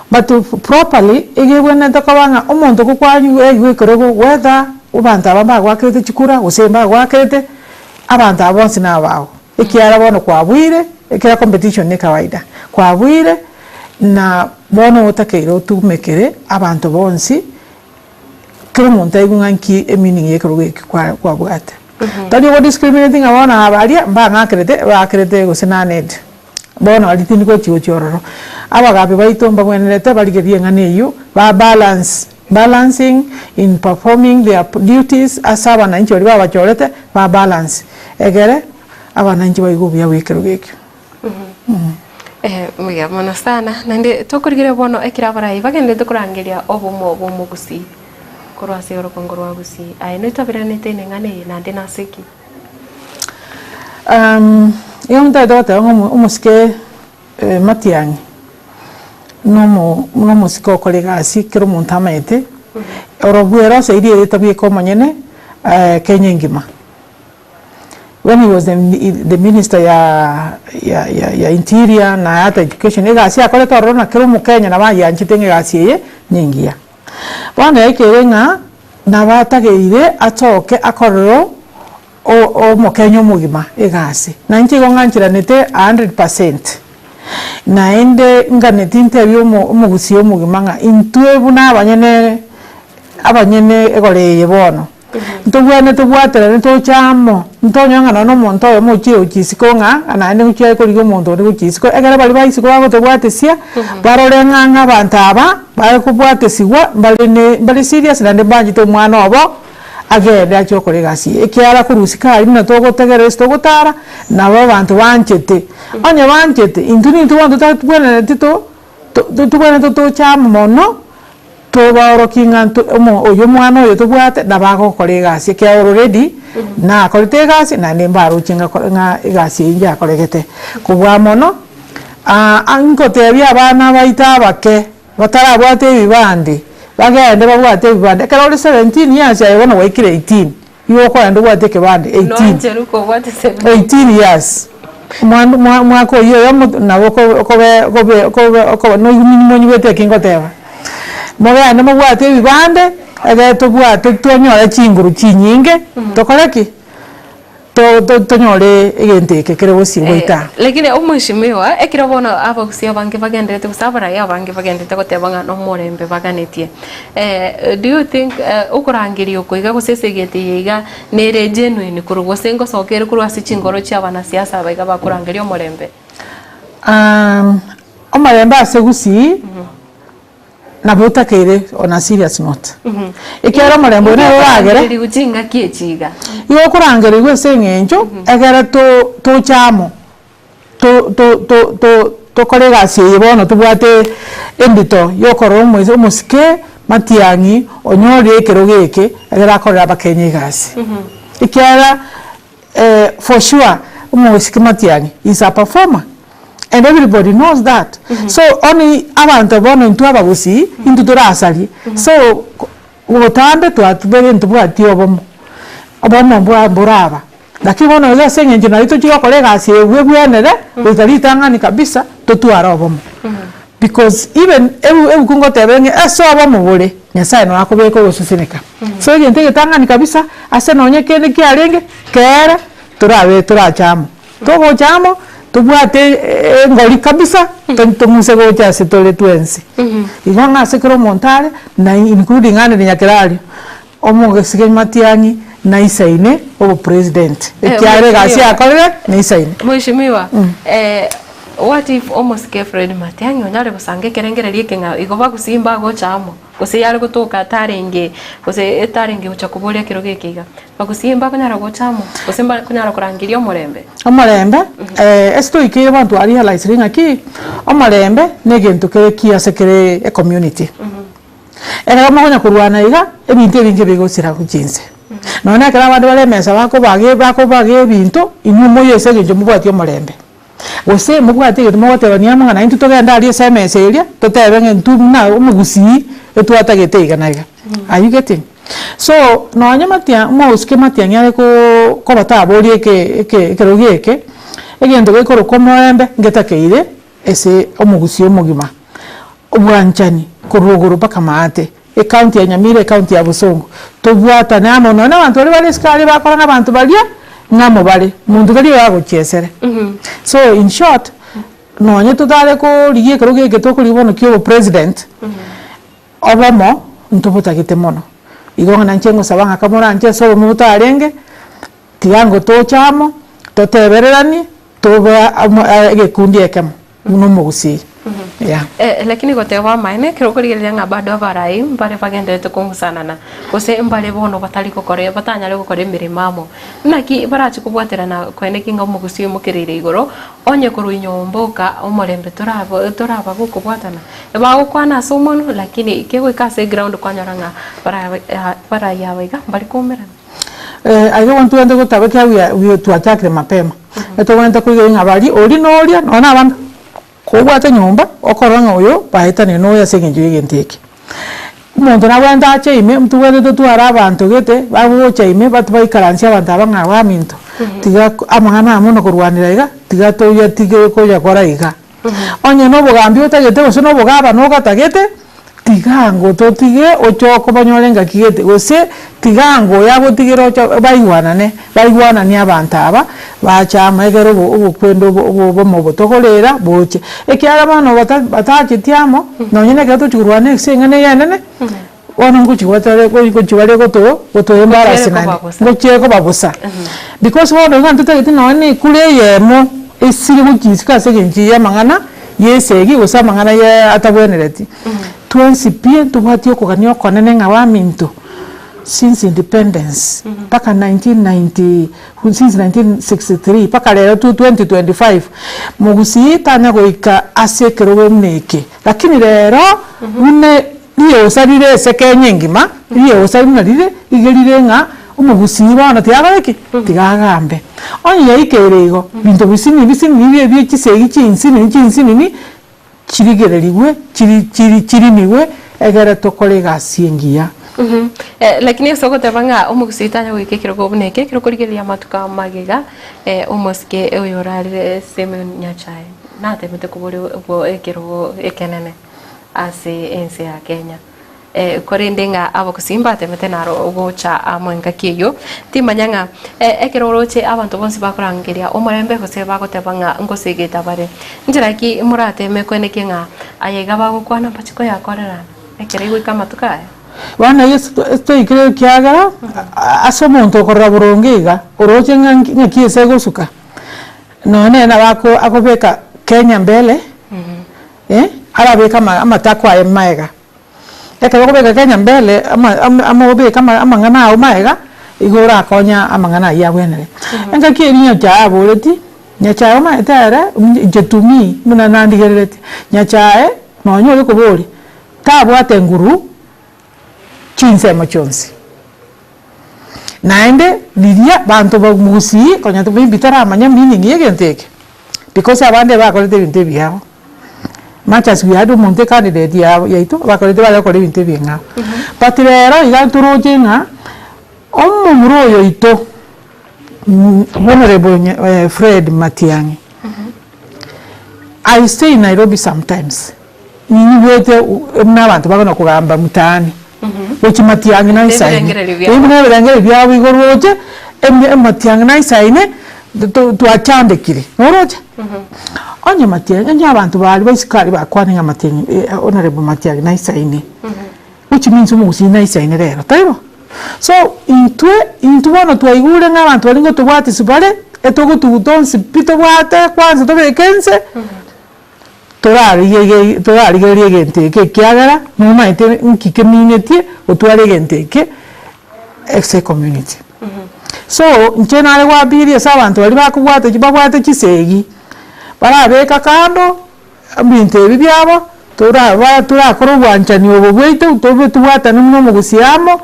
But properly, iga ebwenerete koba ng'a omonto gokwanywa aigwe ekerogo whether abanto aba mbagoakerete chikura gose mbagoakerete, abanto aba bonsi nabao. Ekiagera bono kwabuire, ekero competition ne kawaida, kwabuire na bono otakeire otumekere abanto bonsi, kera omonto aigwe ng'a nki emeaning ya ekerogo eki kwa kwabwate. Tari ogo discriminate ng'a bono aba aria mbang'akerete, baakerete gose naneti, bono aria tindi gochi gochia ororo. Abagabi baito mbabwenerete barigererie eng'ana eywo, ba balance, balancing in performing their duties ase abananchi baria babachorete, ba balance, egere abananchi baigwe obuya bwa ekerogo ekio. Mbuya mono sana, naende tokorigereria bono ekero abarai bagendererete korangeria obomo bw'omogusii korwa ase orogongo rwa Gusii. Aye noitaberanete neng'ana eye naende nase ki? Igo ntagete goteba ng'a omosike Matiang'i nomo nomosike okora egasi kera omonto amaete, orobwo ere oseiri erieta bweka omonyene Kenya engima. When he was the the minister ya ya ya ya interior na ata education, egasi akorete ororo na kera omokenya nabo ayianchete ng'a egasi eye nengiya. Bono yaikeire ng'a nabo atageire atoke akorere omokenya omogima egasi. Na inche igo ng'ancheranete a hundred percent. Naende nganeti ntebie omo omogusii omogima ng'a intwe buna abanyene abanyene egora eye bono, ntobwenerete tobwaterane toche amo, ntonyore ng'a nonye na omonto oyomo ochire gochia isiko ng'a naende ngochia aye korigia omonto onde gochia isiko, ekero baria ba isiko bagotobwatesia, barore ng'a ng'a abanto aba barekobwatesigwa mbare ne mbare serious naende mbanchete omwana obo. Agende achie gokora egasi eye, ekiagera korwa isiko aria buna togotegerera ase togotara, nabo abanto banchete. Onye banchete, intwe nintwe bono totabwenereti to tobwenerete toche amo mono, tobaorokie ng'a nto omo oyo omwana oyo tobwate nabo agokora egasi, ekiagera already nakorete egasi naende mbaroche ng'a ng'a egasi eyio njakoregete. Kobua mono, nkotebia abana baito abake. Batarabwate ebibande, bagende babwate ebibande. Ekero ore 17 years aye bono gwaikire 18, igo okogenda obwate ekebande 18. Noancherwa kobwate 17. 18 years. Omwana omwa omwaka oyio oyomo nabo okobe okobe okobe okobe okoba monyigwete eki ngoteba. Mogende mobwate ebibande, egere tobwate tonyore chinguru chinyinge, tokore ki? Tonyore egento eke kere bosio goika. Lakini omweshimiwa, ekero bono abagusii abange bagenderete gose abarai abange bagenderete goteba ng'a nomorembe baganetie, do you think okorangeria oko iga gose ase egento eye iga nere genuine korwa gose ngosoka ere korwa ase chingoro chia abanasiasa aba iga bakorangeria omorembe? Omorembe ase gusii. Nabo otakeire on a serious note. Ekiagera omorembe oyo nere oragere. Okorangerigwa chingaki echi iga. Igo okorangerigwa ase eng'encho egere to toche amo to to to to tokore egasi eye bono tobwate endito ya okorora omoisia omosike matiang'i onyorire ekerogo eke egere akorere abakenya egasi. Ekiagera for sure omosike matiang'i is a performer and everybody knows that so only abanto bono intwe abagusii intwe torasarie so botambe twatubere ntobwati obomo, obomo mbwa mboraba lakini bono iga ase eng'encho nario tochia gokora egasi eye bwe bwenere goika ritang'ani kabisa totware obomo. Because even ebu ebuku ngoteba ng'a ase obomo bore, Nyasaye noo akobeka ogoseseneka. So egento egetang'ani kabisa, ase nonye kende kiarenge, kere torabe torache amo. Togocha amo, tobwate engori kabisa, tong'use gocha ase tore twensi. Igo ng'a ase kera omonto are, na including Anne Nyakerario, Omogesike Matiang'i naisaine obopresident, ekiagera egasi yakorire neisaine. Mheshimiwa, what if omosike Fred Matiang'i onyare gosanga ekerengererio eke ng'a igo bagusii mbagocha amo, gose yare gotoka atarenge gose etarenge gocha koboria ekerogo eke iga, bagusii mbakonyara gocha amo gose mbakonyara korangeria omorembe? Omorembe, ase toikeire bono twarealisire ng'aki, omorembe na egento kere kiya ase kere ecommunity. Ekero mokonya korwana iga, ebinto ebinge bigosira gochia inse. Nonya na ekero abande bare emesa bakobaga bakobaga ebinto, inwe moyie ase eng'encho mobwati omorembe. Gose mobwati egento mogotebania amo ng'a naintwe togende aria ase emesa eria, totebe ng'a intwe buna omogusii, etwatagete iga na iga. Are you getting? So, nonya matia omosike matiang'i are koo koba taboria eke eke ekerogo eke, egento gekorokwa omorembe ngetakeire ase omogusii omogima. Obwanchani korwa igoro mpaka maate, ecounty ya Nyamira, ecounty ya Bosongo, tobwatane amo nonya na abanto baria bare isiko aria bakora ng'a abanto baria ng'amo bare, monto tari oyoragochiesere. So in short, nonye totare korigia ekerogo eke tokorigia bono kia obopresident, obomo ntobotagete mono. Igo ng'a nainche ngosaba ng'a kamoranche ase obomo botarenge, tiga ngotoche amo, totebereranie, tobe amo egekundi ekemo. Buna omogusii. Yeah. Eh, lakini goteba amaene, ekero okorigereria ng'a bado abarai mbare bagendererete kong'usanana, gose mbare bono batari gokora batanyare gokora emeremo amo. Naki barache kobwaterana koeneki ng'a omogusii oimokereire igoro, onye korwa inyomba oka omorembe toraba toraba gokobwatana. Bagokwana ase omonwa, lakini kegoika ase eground kwanyora ng'a bara abarai aba iga mbari koumerana. Aiga bono togende gotaba ekiagera we are twachakire mapema, etobwenerete koigwa ng'a baria oria na oria nonya na abande kobwate nyomba okorora ng'a oyo baetanire na oyo ase eng'encho ya egento eke. Omonto nabwenerete ache ime ntobwenerete totware abanto gete bagocha ime batu baikaransie abanto aba ng'a baminto tiga amang'ana aya mono korwanera iga tiga toyatige koyakora iga. Onye na obogambi otagete gose na obogabana ogatagete, tiga ango totige oche okobanyora engaki gete, gose tiga ango oyo agotigere oche baigwanane, baigwananie abanto aba, bache amo egere obo obokwenda obo obo obomo obo tokorera boche. Ekiagera bono bata batacheti amo, nonye na ekero tochia korwana ase eng'ana eye enene, bono ngochi gotare ngochi bare goto goto embarrass naende, ngochie koba bosa. Because bono iga ntotagete nonye na ekura eyemo esire gochia isiko ase eng'encho ya amang'ana ya esegi gose amang'ana ya atabwenereti, twensi pi ntobwati okogania okonene ng'a baminto since independence mpaka 1990 since 1963 mpaka rero 2025, mogusii tanya goika ase ekerogo buna eke, lakini rero buna Riosa rire ase Kenya engima, riosa buna rire, iga rire ng'a omogusii bono tigakore ki? Tiga agambe. Onye yaikeire igo, binto bisinini bisinini bie bie chisegi chinsinini chinsinini, chirigererigwe, chiri chiri chirimigwe, egere tokore egasi engiya. Lakini ase ogoteba ng'a omogusii tanya goika ekerogo buna eke, ekero okorigereria amatuko amagega, omosike oyo orarire Simeon Nyachae, natemete koboria ekerogo ekenene. ase ense ya Kenya. Korende ng'a abagusii mbatemete naro gocha amo engaki eyio, timanya ng'a ekero oroche abanto bonsi bakorangeria omorembe gose bagoteba ng'a ngosegeta bare, nchera ki morateme koenekia ng'a aya iga bagokwana mbache koyakorera ekero egoika amatuko aya? Bono Yeso toikire ekiagera ase omonto okorora boronge iga, oroche ng'a ng'aki ense egosuka, nonya nere nabo akobeka Kenya mbele. Arabeke amatakwa aye magega. Ekero okobeka Kenya mbele ama obeke amang'ana ao magega, igo orakonye amang'ana ayio abwenere. Engaki eria Nyachae aboreti, Nyachae omanyete ere, inche to me buna nandigereretie, Nyachae nonya ore koboria, tabwate nguru chinsemo chionsi. Naende riria banto ba Gusii konya maybe toramanya meaning ya egento eke, because abande bakorete ebinto ebiao, much as we had omonto ecandidate yabo yaito bakorete bare gokora ebinto ebing'ao. But rero iga toroche ng'a omomura oyo oito Honourable Fred Matiang'i, I stay in Nairobi sometimes. Ninyigwete buna abanto bakona kogamba mtaani, gochia matiang'i naisaine, Ebirengererio biabo. ebi buna ebirengererio biabo igoro roche, emi amatiang'i naisaine, to twachandekire, noroche? Onye matiang'i, onye abanto baria ba isiko aria bakwane ng'a matiang'i honourable matiang'i naisaine, which means omogusii naisaine rero, taibo? So, intwe, intwe bono twaigure ng'a abanto baria ngotobwatisia bare, etogotuguta onsi pi tobwate kwanza tobeke nse. Torarigererie torarigererie egento eke ekiagera nomaete nki keminetie gotwara egento eke ase ecommunity. So, inche nare goapiria ase abanto baria bakobwata babwate chisegi, barabeka kando ebinto ebi biabo, toraba torakore obwanchani obo bwaito tobe tobwatane buna omogusii amo,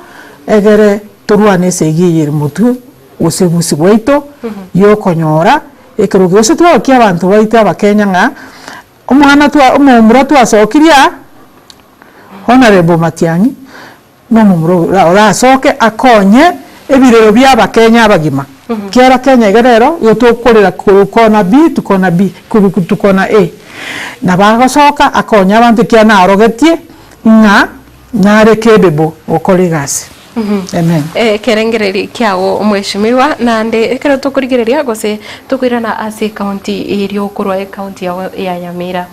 egere torwane esegi eye ere motwe gose bosio bwaito ya okonyora. Ekerogo gose twagokia abanto baito abakenya ng'a omwana twa omomura twasokirie aa, Honourable Matiang'i, na omomura ora orasoke akonye ebirero bia abakenya abagima. Ekiagera Kenya iga rero, igo tokorera korwa kona B to kona B, korwa to kona A. Nabo agosoka akonye abanto ekiagera naorogetie ng'a nare capable gokora egasi. Amen. Ekerengererio kiago omweshimiwa, naende ekero tokorigereria gose tokoirana ase ecounty eria okorwa ecounty yao ya Nyamira.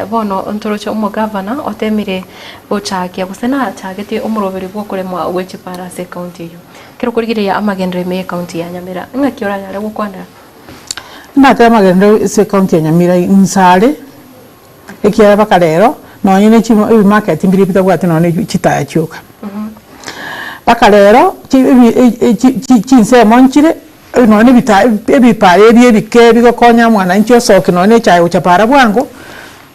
Bono ntoroche omogavana otemire gochakia gose nachagetie omoroberi bw'okoremwa gwe chipara ase ecounty eyio. Ekero okorigereria amagenderero ime y'ecounty ya Nyamira, ng'aki oranyare gokwanera? Natebe amagenderero ase ecounty ya Nyamira inse are. Ekiagera mpaka rero, nonye ne chimo ebimarket mbire bitabwati nonye ne chitaya chioka. Mpaka rero, chi ebi e chi chi chinsemo nchire, nonye na ebita ebipara ebi ebike bigokonya mwananchi osoke nonye na echae gocha para bwango,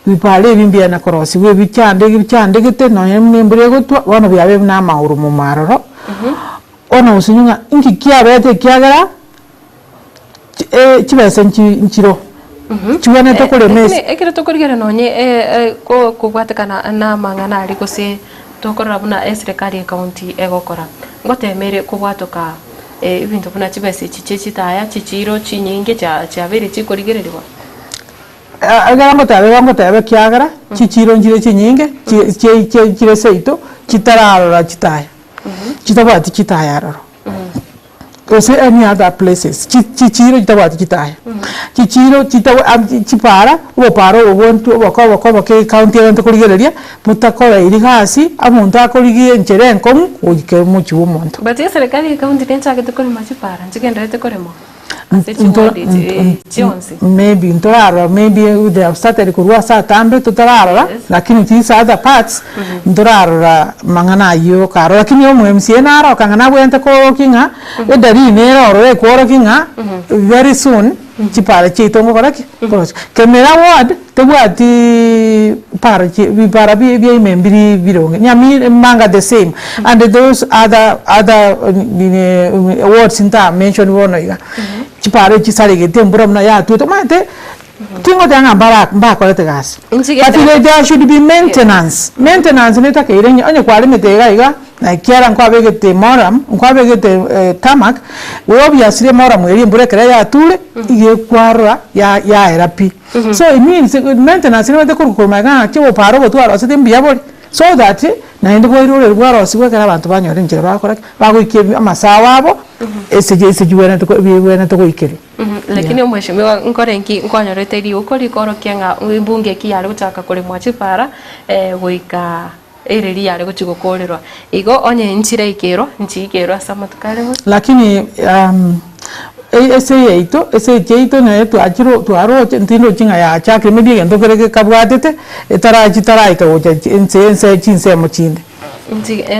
ebipara ebi mbiana korosiwa ebichande bichandegete nonye buna embura egotwa, bono biabeire buna amaoro momo aroro. Bono gose ng'a inki kiabete ekiagera. Chibesa nchiro chigwenerete korema ase. Lakini ekero tokorigereria nonye kobwatekana na amang'ana aria gose tokorora buna eserekari ye county egokora, ngotema ere kobwatoka ebinto buna chibesa echi chie chitaya, chichiro chinyinge chiabeire chikorigereriwa. Ekero ngoteba igo ngoteba ekiagera chichiro nchire chinyinge chire seito chitararora chitaya, chitabwati chitaya aroro. Gose any other places, chi chichiro chitabwati chitaya, chichiro chitabu chipara, obopara obo bwonto oboke oboke oboke ecounty egento korigereria, motakoreiri gasi, omonto akorigia enchera enkong'u goika omochie bwa omonto. But eserekari ye county nenchagete korema chipara, nchigendererete korema ase chiward echi chionsi. Maybe ntorarora maybe they have started korwa ase atambe totararora, lakini these other parts ntorarora mang'ana ayio karo lakini omo MCA naroka ng'a nabwenerete koorokia ng'a edalili nere ororo ekworokia ng'a very soon chipara chiaito ngokora ki? Nkorosia. Kemera ward tebwatiiii para chi bipara bi bia ime mbiri bironge, Nyamira manga the same and those other other nini wards nta mention bono iga, chipara echi chisaregete embura buna yatwete omanyete tingoteba ng'a mbara mbakorete gasi, but there should be maintenance, maintenance netakeire onye onye kwaremete iga iga na ekiagera nkwabegete moram nkwabegete tarmac, obviously emoram eria embura ekero yature, iga ekwarora ya yaera pi. So it means maintenance nigo ekorwa korwa magega ng'a naki oboparo obo twarosete mbuya bore, so that naende bwairorerwa bwarosiwa ekero abanto banyora enchera bagokora ki? Bagoikia ebi amasabo abo ase ase chibwenerete ko bibwenerete goikerwa. Lakini omweshimiwa nkore nki nkwanyorete riuko rikorokia ng'a embunge eki yare gochaka koremwa chipara goika ereri yare gochia gokorerwa. Igo onye nchiraikerwa, nchiikerwe ase amatuko are gocha. Lakini ase eyaito, ase echiaito naye twachire twaroche ntindochi ng'a yachakire maybe egento kere gekabwatete etarachi taraika gocha ense ense chinsemo chinde.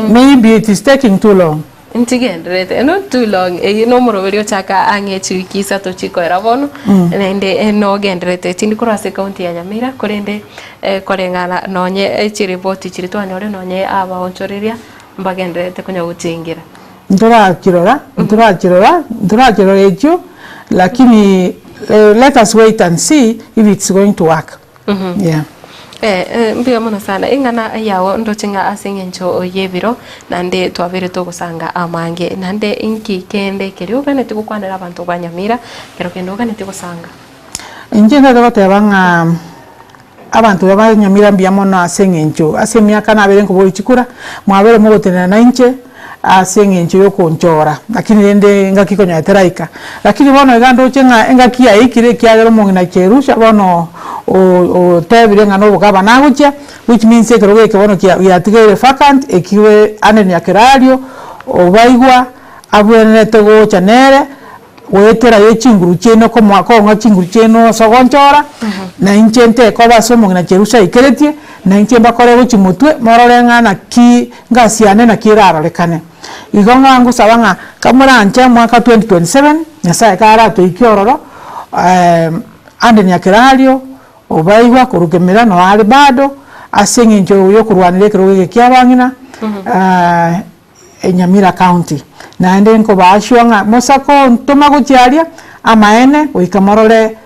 Maybe it is taking too long. Ntigendererete not too long eyio nomoroberi ochaka ang'e chiwiki isato chikoera bono naende nogendererete tindi korwa ase ecounty ya Nyamira korende koreng'ana nonye chiripoti chiria twanyorire nonye abaonchoreria mbagendererete konya gochengera. Ntorakirora ntorakirora ntorakirora ekio lakini let us wait and see if it's going to work yeah. Mbuya mono sana, eng'ana yao ndoche ng'a ase eng'encho y'ebiro, naende twabeire togosanga amange, naende inki kende keria oganetie gokwanera abanto ba Nyamira, kero kende oganetie gosanga? Inche ntagete goteba ng'a. abanto ba Nyamira mbuya mono ase eng'encho ase emiaka nabere nkoboria chikura, mwabere mogotenena nainche ase eng'encho yokonchora, lakini rende engaki konyora teraika. Lakini bono iga ndoche ng'a engaki yaikire ekiagera omong'ina Cherusha bono otebire ng'a nobogabana agochia, which means ekerogo eke bono kia giatigaire vacant, ekibe ande Nyakerario obaigwa abwenerete gocha nere. Goetera ye chinguru chiaino komoa kong'a chinguru chiaino ase ogonchora, na inche ntekoba ase omong'ina Cherusha aikeretie, na inche mbakore gochia motwe, morore ng'a naki ngasi yane naki erarorekane. Igo ng'a ngosaba ng'a kamoranche omwaka 2027, Nyasaye karatoikie ororo, ande Nyakerario, obaigwa korwa kemera noo are bado, ase eng'encho yokorwanera ekerogo eke kia abang'ina, Nyamira County. Naende nkobaashwa ng'a mosakontoma gochia aria, amaene, goika morore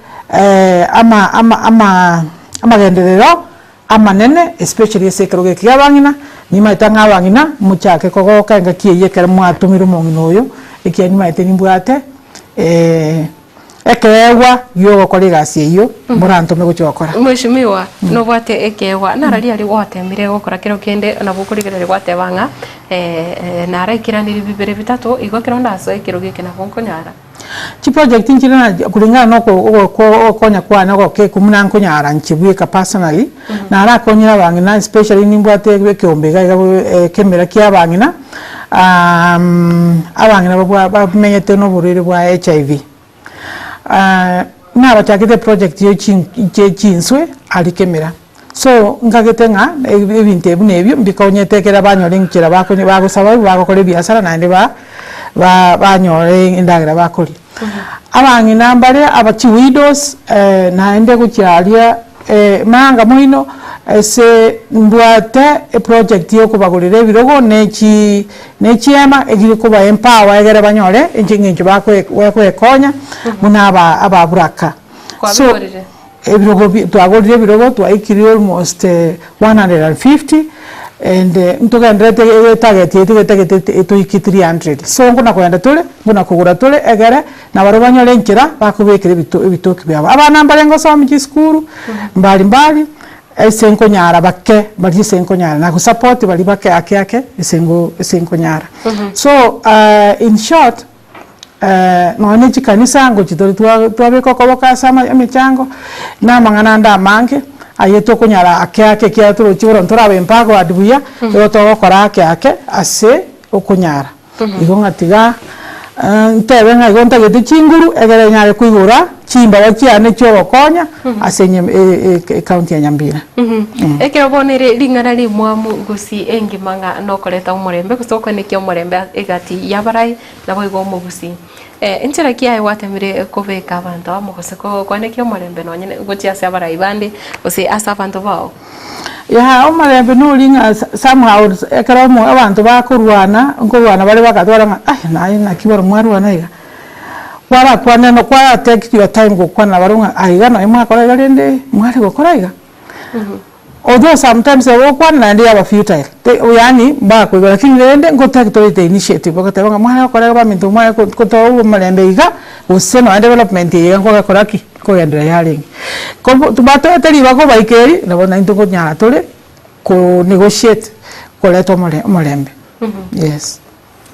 ama ama ama amagenderero amanene especially ase ekerogo eke kia abang'ina, nimaete ng'a abang'ina mochake kogoka engaki eyio ekero mwatomire omong'ina oyo, ekiagera nimaete nimbwate Ekeegwa gi'ogokora egasi eyio morantome gochia gokora. Mweshimiwa, nobwate ekeegwa nararia aria gwatemire gokora kero kende nabo okorigereria gwateba ng'a naraikeranirie bibere bitato igo ekero ndasoe ekerogo eke nabo nkonyara. Chiproject nchire na kulingana na oko oko ogokonya kwane ogoke buna nkonyara inche bweka personally, narakonyire abang'ina especially nimbwate ekeombe iga iga ekemera kia abang'ina. Abang'ina babwa bamenyete na oborwaire bwa HIV, nabachakete eproject ya chin chia chinswe aria kemera, so nkagete ng'a ebinto ebi buna ebio mbikonyete ekere banyora enchera bakonye bagosurvive bagokora ebiasara naende ba ba banyore endagera bakoria. Abang'ina mbare aba chiwidows naende gochia aria Manga moino ase mbwate eproject yokobagorera ebirogo ne chi ne chiema egire koba empower egere banyore enche eng'encho bakwe bakwekonya buna aba ababuraka. So Kwabigorire? ebirogo bi twagorire ebirogo twaikire almost 150 and ntogendererete etarget yaito getagete etoikie 300 so nkona kogenda tore nkona kogora tore egere Nabarabwo banyore enchera bakobekera ebito ebitoki biabo. Abana mbare ngosomia chisukuru, mbari mbari, ase nkonyara bake baria ase nkonyara, na gosupport baria bake ake ake ase ngo ase nkonyara. So in short, nonya ne chikanisa ngochi tore twa twabeka okoboko ase ama emechango, na amang'ana ande amange, ayio tokonyara ake ake ekiagera torochi bono ntorabe empowered buya, igo togokora ake ake ase okonyara. Igo ng'a tiga ntebe ng'a igo ntagete chinguru egere nyare koigora chimbawa chiane chi'ogokonya ase ecounty ya Nyambira. Ekero bono ere ring'ana rimwamu gusii engima ng'a nokoreta omorembe gose okoenekia omorembe egati y'abarai naboigo omogusii. Enchera ki aye gwatemire kobeka abanto amo gose koenekia omorembe nonye gochia ase abarai bande gose ase abanto bao? Yaa omorembe noria ng'a somehow ekero omo abanto bakorwana, nkorwana bare bagatwara ng'a aye naye naki bono mwarwana iga, kwarakwane no kwara take your time gokwana nabarobwo ng'a aiga nonye mwakora iga rende mware gokora iga. Although sometimes nabo ogokwana naende yaba futile, yaani mbakoigwa lakini rende nko take tore the initiative ogoteba ng'a mware gokora iga baminto mware kotoa omorembe iga, gose nonye development eye iga nkogekora ki. Nkogenderera yarenge. Ko batoete ribaga kobaika eri, nabo naintwe nkonyara tore ko negotiate koreta omore omorembe. Yes.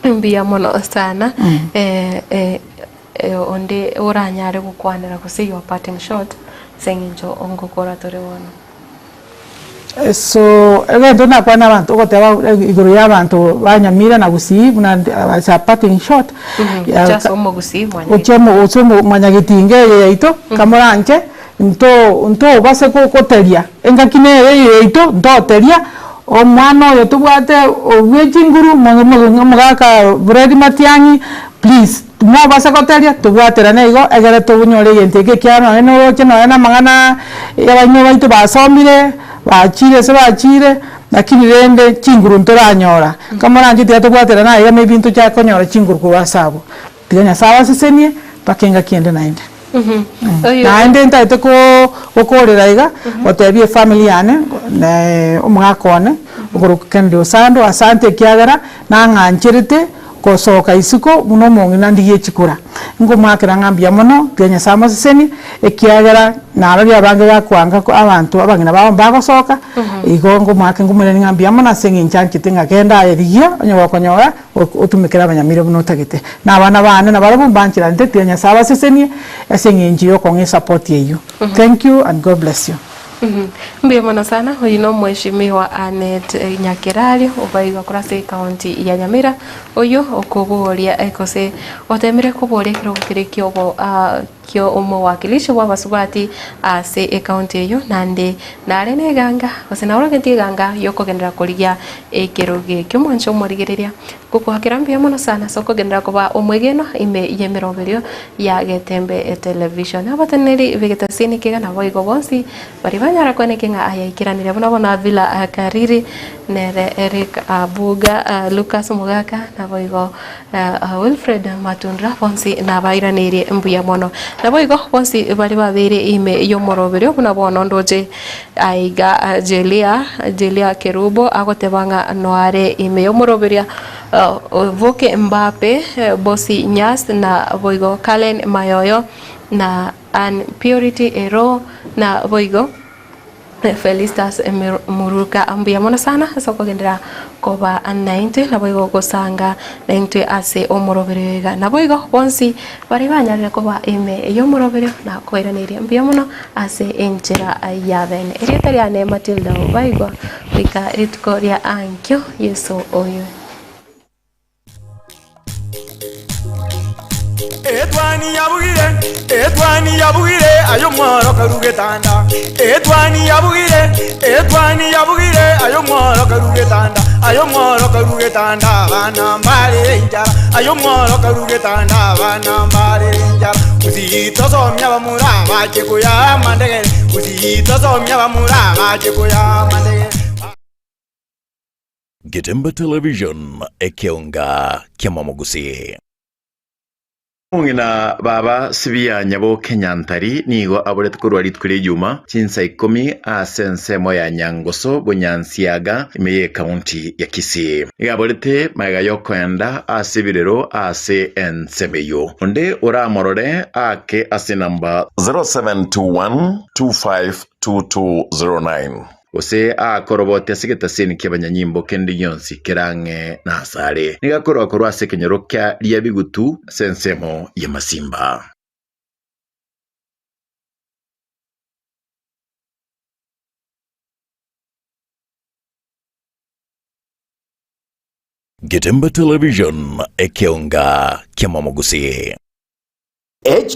Mbuya mono sana onde oranyare gokwanera gose your parting shot ase eng'encho ngokora tore bono. So egento nakwane abanto ogoteba igoro ya abanto ba Nyamira na Gusii buna as a parting shot, Gochia ase omogusii gochia ase mwanyagetinga eye yaito kamoranche nto ntobase goteria engaki nere eye yaito ntoteria omwana oyo tobwate obwe chinguru omogaka Fred Matiang'i please. Timobasa goteria, Tobwaterane igo, egere tonyore egento eke, ekiagera nonye noroche nonye namang'ana y'abaimo baito basomire, bachire ase bachire, lakini rende chinguru ntoranyora. Kamoranche tiga tobwaterane aiga maybe ntochake konyora chinguru korwa ase abwo. Tiga Nyasae abasesenie, mpaka engaki ende naende. Naende ntagete gokorera iga, gotebia efamiri yane, omogaka one, okorokwa Kennedy Osando, asante ekiagera nang'ancherete. Gosoka isiko buna omong'ina ndigie chikura. Nkomoakera ng'a mbuya mono, tiga Nyasae amosesenie, ekiagera narorire abange bakoanga abanto abang'ina babo mbagosoka, igo nkomoaka nkomoiraneria ng'a mbuya mono ase eng'encho anchete ng'a genda aye rigia onye gokonyora otumekere abanyamire buna otagete. Na abana bane nabarobwo mbancheranete tiga Nyasae abasesenie ase eng'encho ya okong'a esapoti eyio. Thank you and God bless you. Mbuya mono sana, oyio nomweshimiwa Annet Nyakerario obaigwa korwa ase ekaunti ya Nyamira, oyio okoboria gose otemire koboria ekerogo keria kiobo kio omowakilishi bwa abasubati ase ekaunti eyio naende nare na eganga gose naorogetie eganga yokogenderera korigia ekerogo ekio. Omwancho omorigereria Gokwakera mbuya mono sana ase okogenderera koba omwegenwa ime y'emeroberio ya Getembe Television. Abateneneri b'egetasini kiga naboigo bonsi baria banyara kweneki ng'a ayaikeranire buna bono Avila Kariri, nere Eric Abuga, Lucas Mogaka naboigo Wilfred Matundura bonsi nabairaneirie mbuya mono. Naboigo bonsi baria babeire ime y'omoroberio buna bono ndoche Aiga Jelia, Jelia Kerubo agoteba ng'a noare ime y'omoroberia Voke Mbappe, Bosi Nyas na boigo Kalen Mayoyo na Ann Purity Ero na boigo Felistus Muruka. Mbuya mono sana ase okogenderera koba naintwe naboigo gosanga naintwe ase omoroberio iga. Naboigo bonsi baria banyarire koba ime y'omoroberio nakoiraneria mbuya mono ase enchera ya bene. Erieta riane Matilda Obaigwa, goika rituko ria ankio, Yeso oywe. Etwani yabugire, etwani yabugire, aye omworo karu getanda. Etwani yabugire, etwani yabugire, aye omworo karu getanda. Aye omworo karu getanda, abana mbarere enchara. Aye omworo karu getanda, abana mbarere enchara. Gusii tosomia abamura bache koyaa amandegere, gusii tosomia abamura bache koyaa amandegere. Getembe Television, ekeonga ki'amamogusii. Omong'ina baba Sibia Nyaboke Nyantari nigo aborete korwa rituko ria Ijuma chinsa ikomi ase ensemo ya Nyangoso Bonyansiaga ime y'ekaunti ya Kisii. Nigo aborete magega y'okoenda ase ebirero ase ensemo eyio. Onde oramorore aake ase enamba 0721 252209. Gose aakorobote ase egetaseni ki'abanyanyimbo kende gionsi kere ang'e nasare. Nigo akorwa korwa ase ekenyoro kia Riabigutu ase ensemo y'amasimba. Getembe Television, ekeonga ki'amamogusii.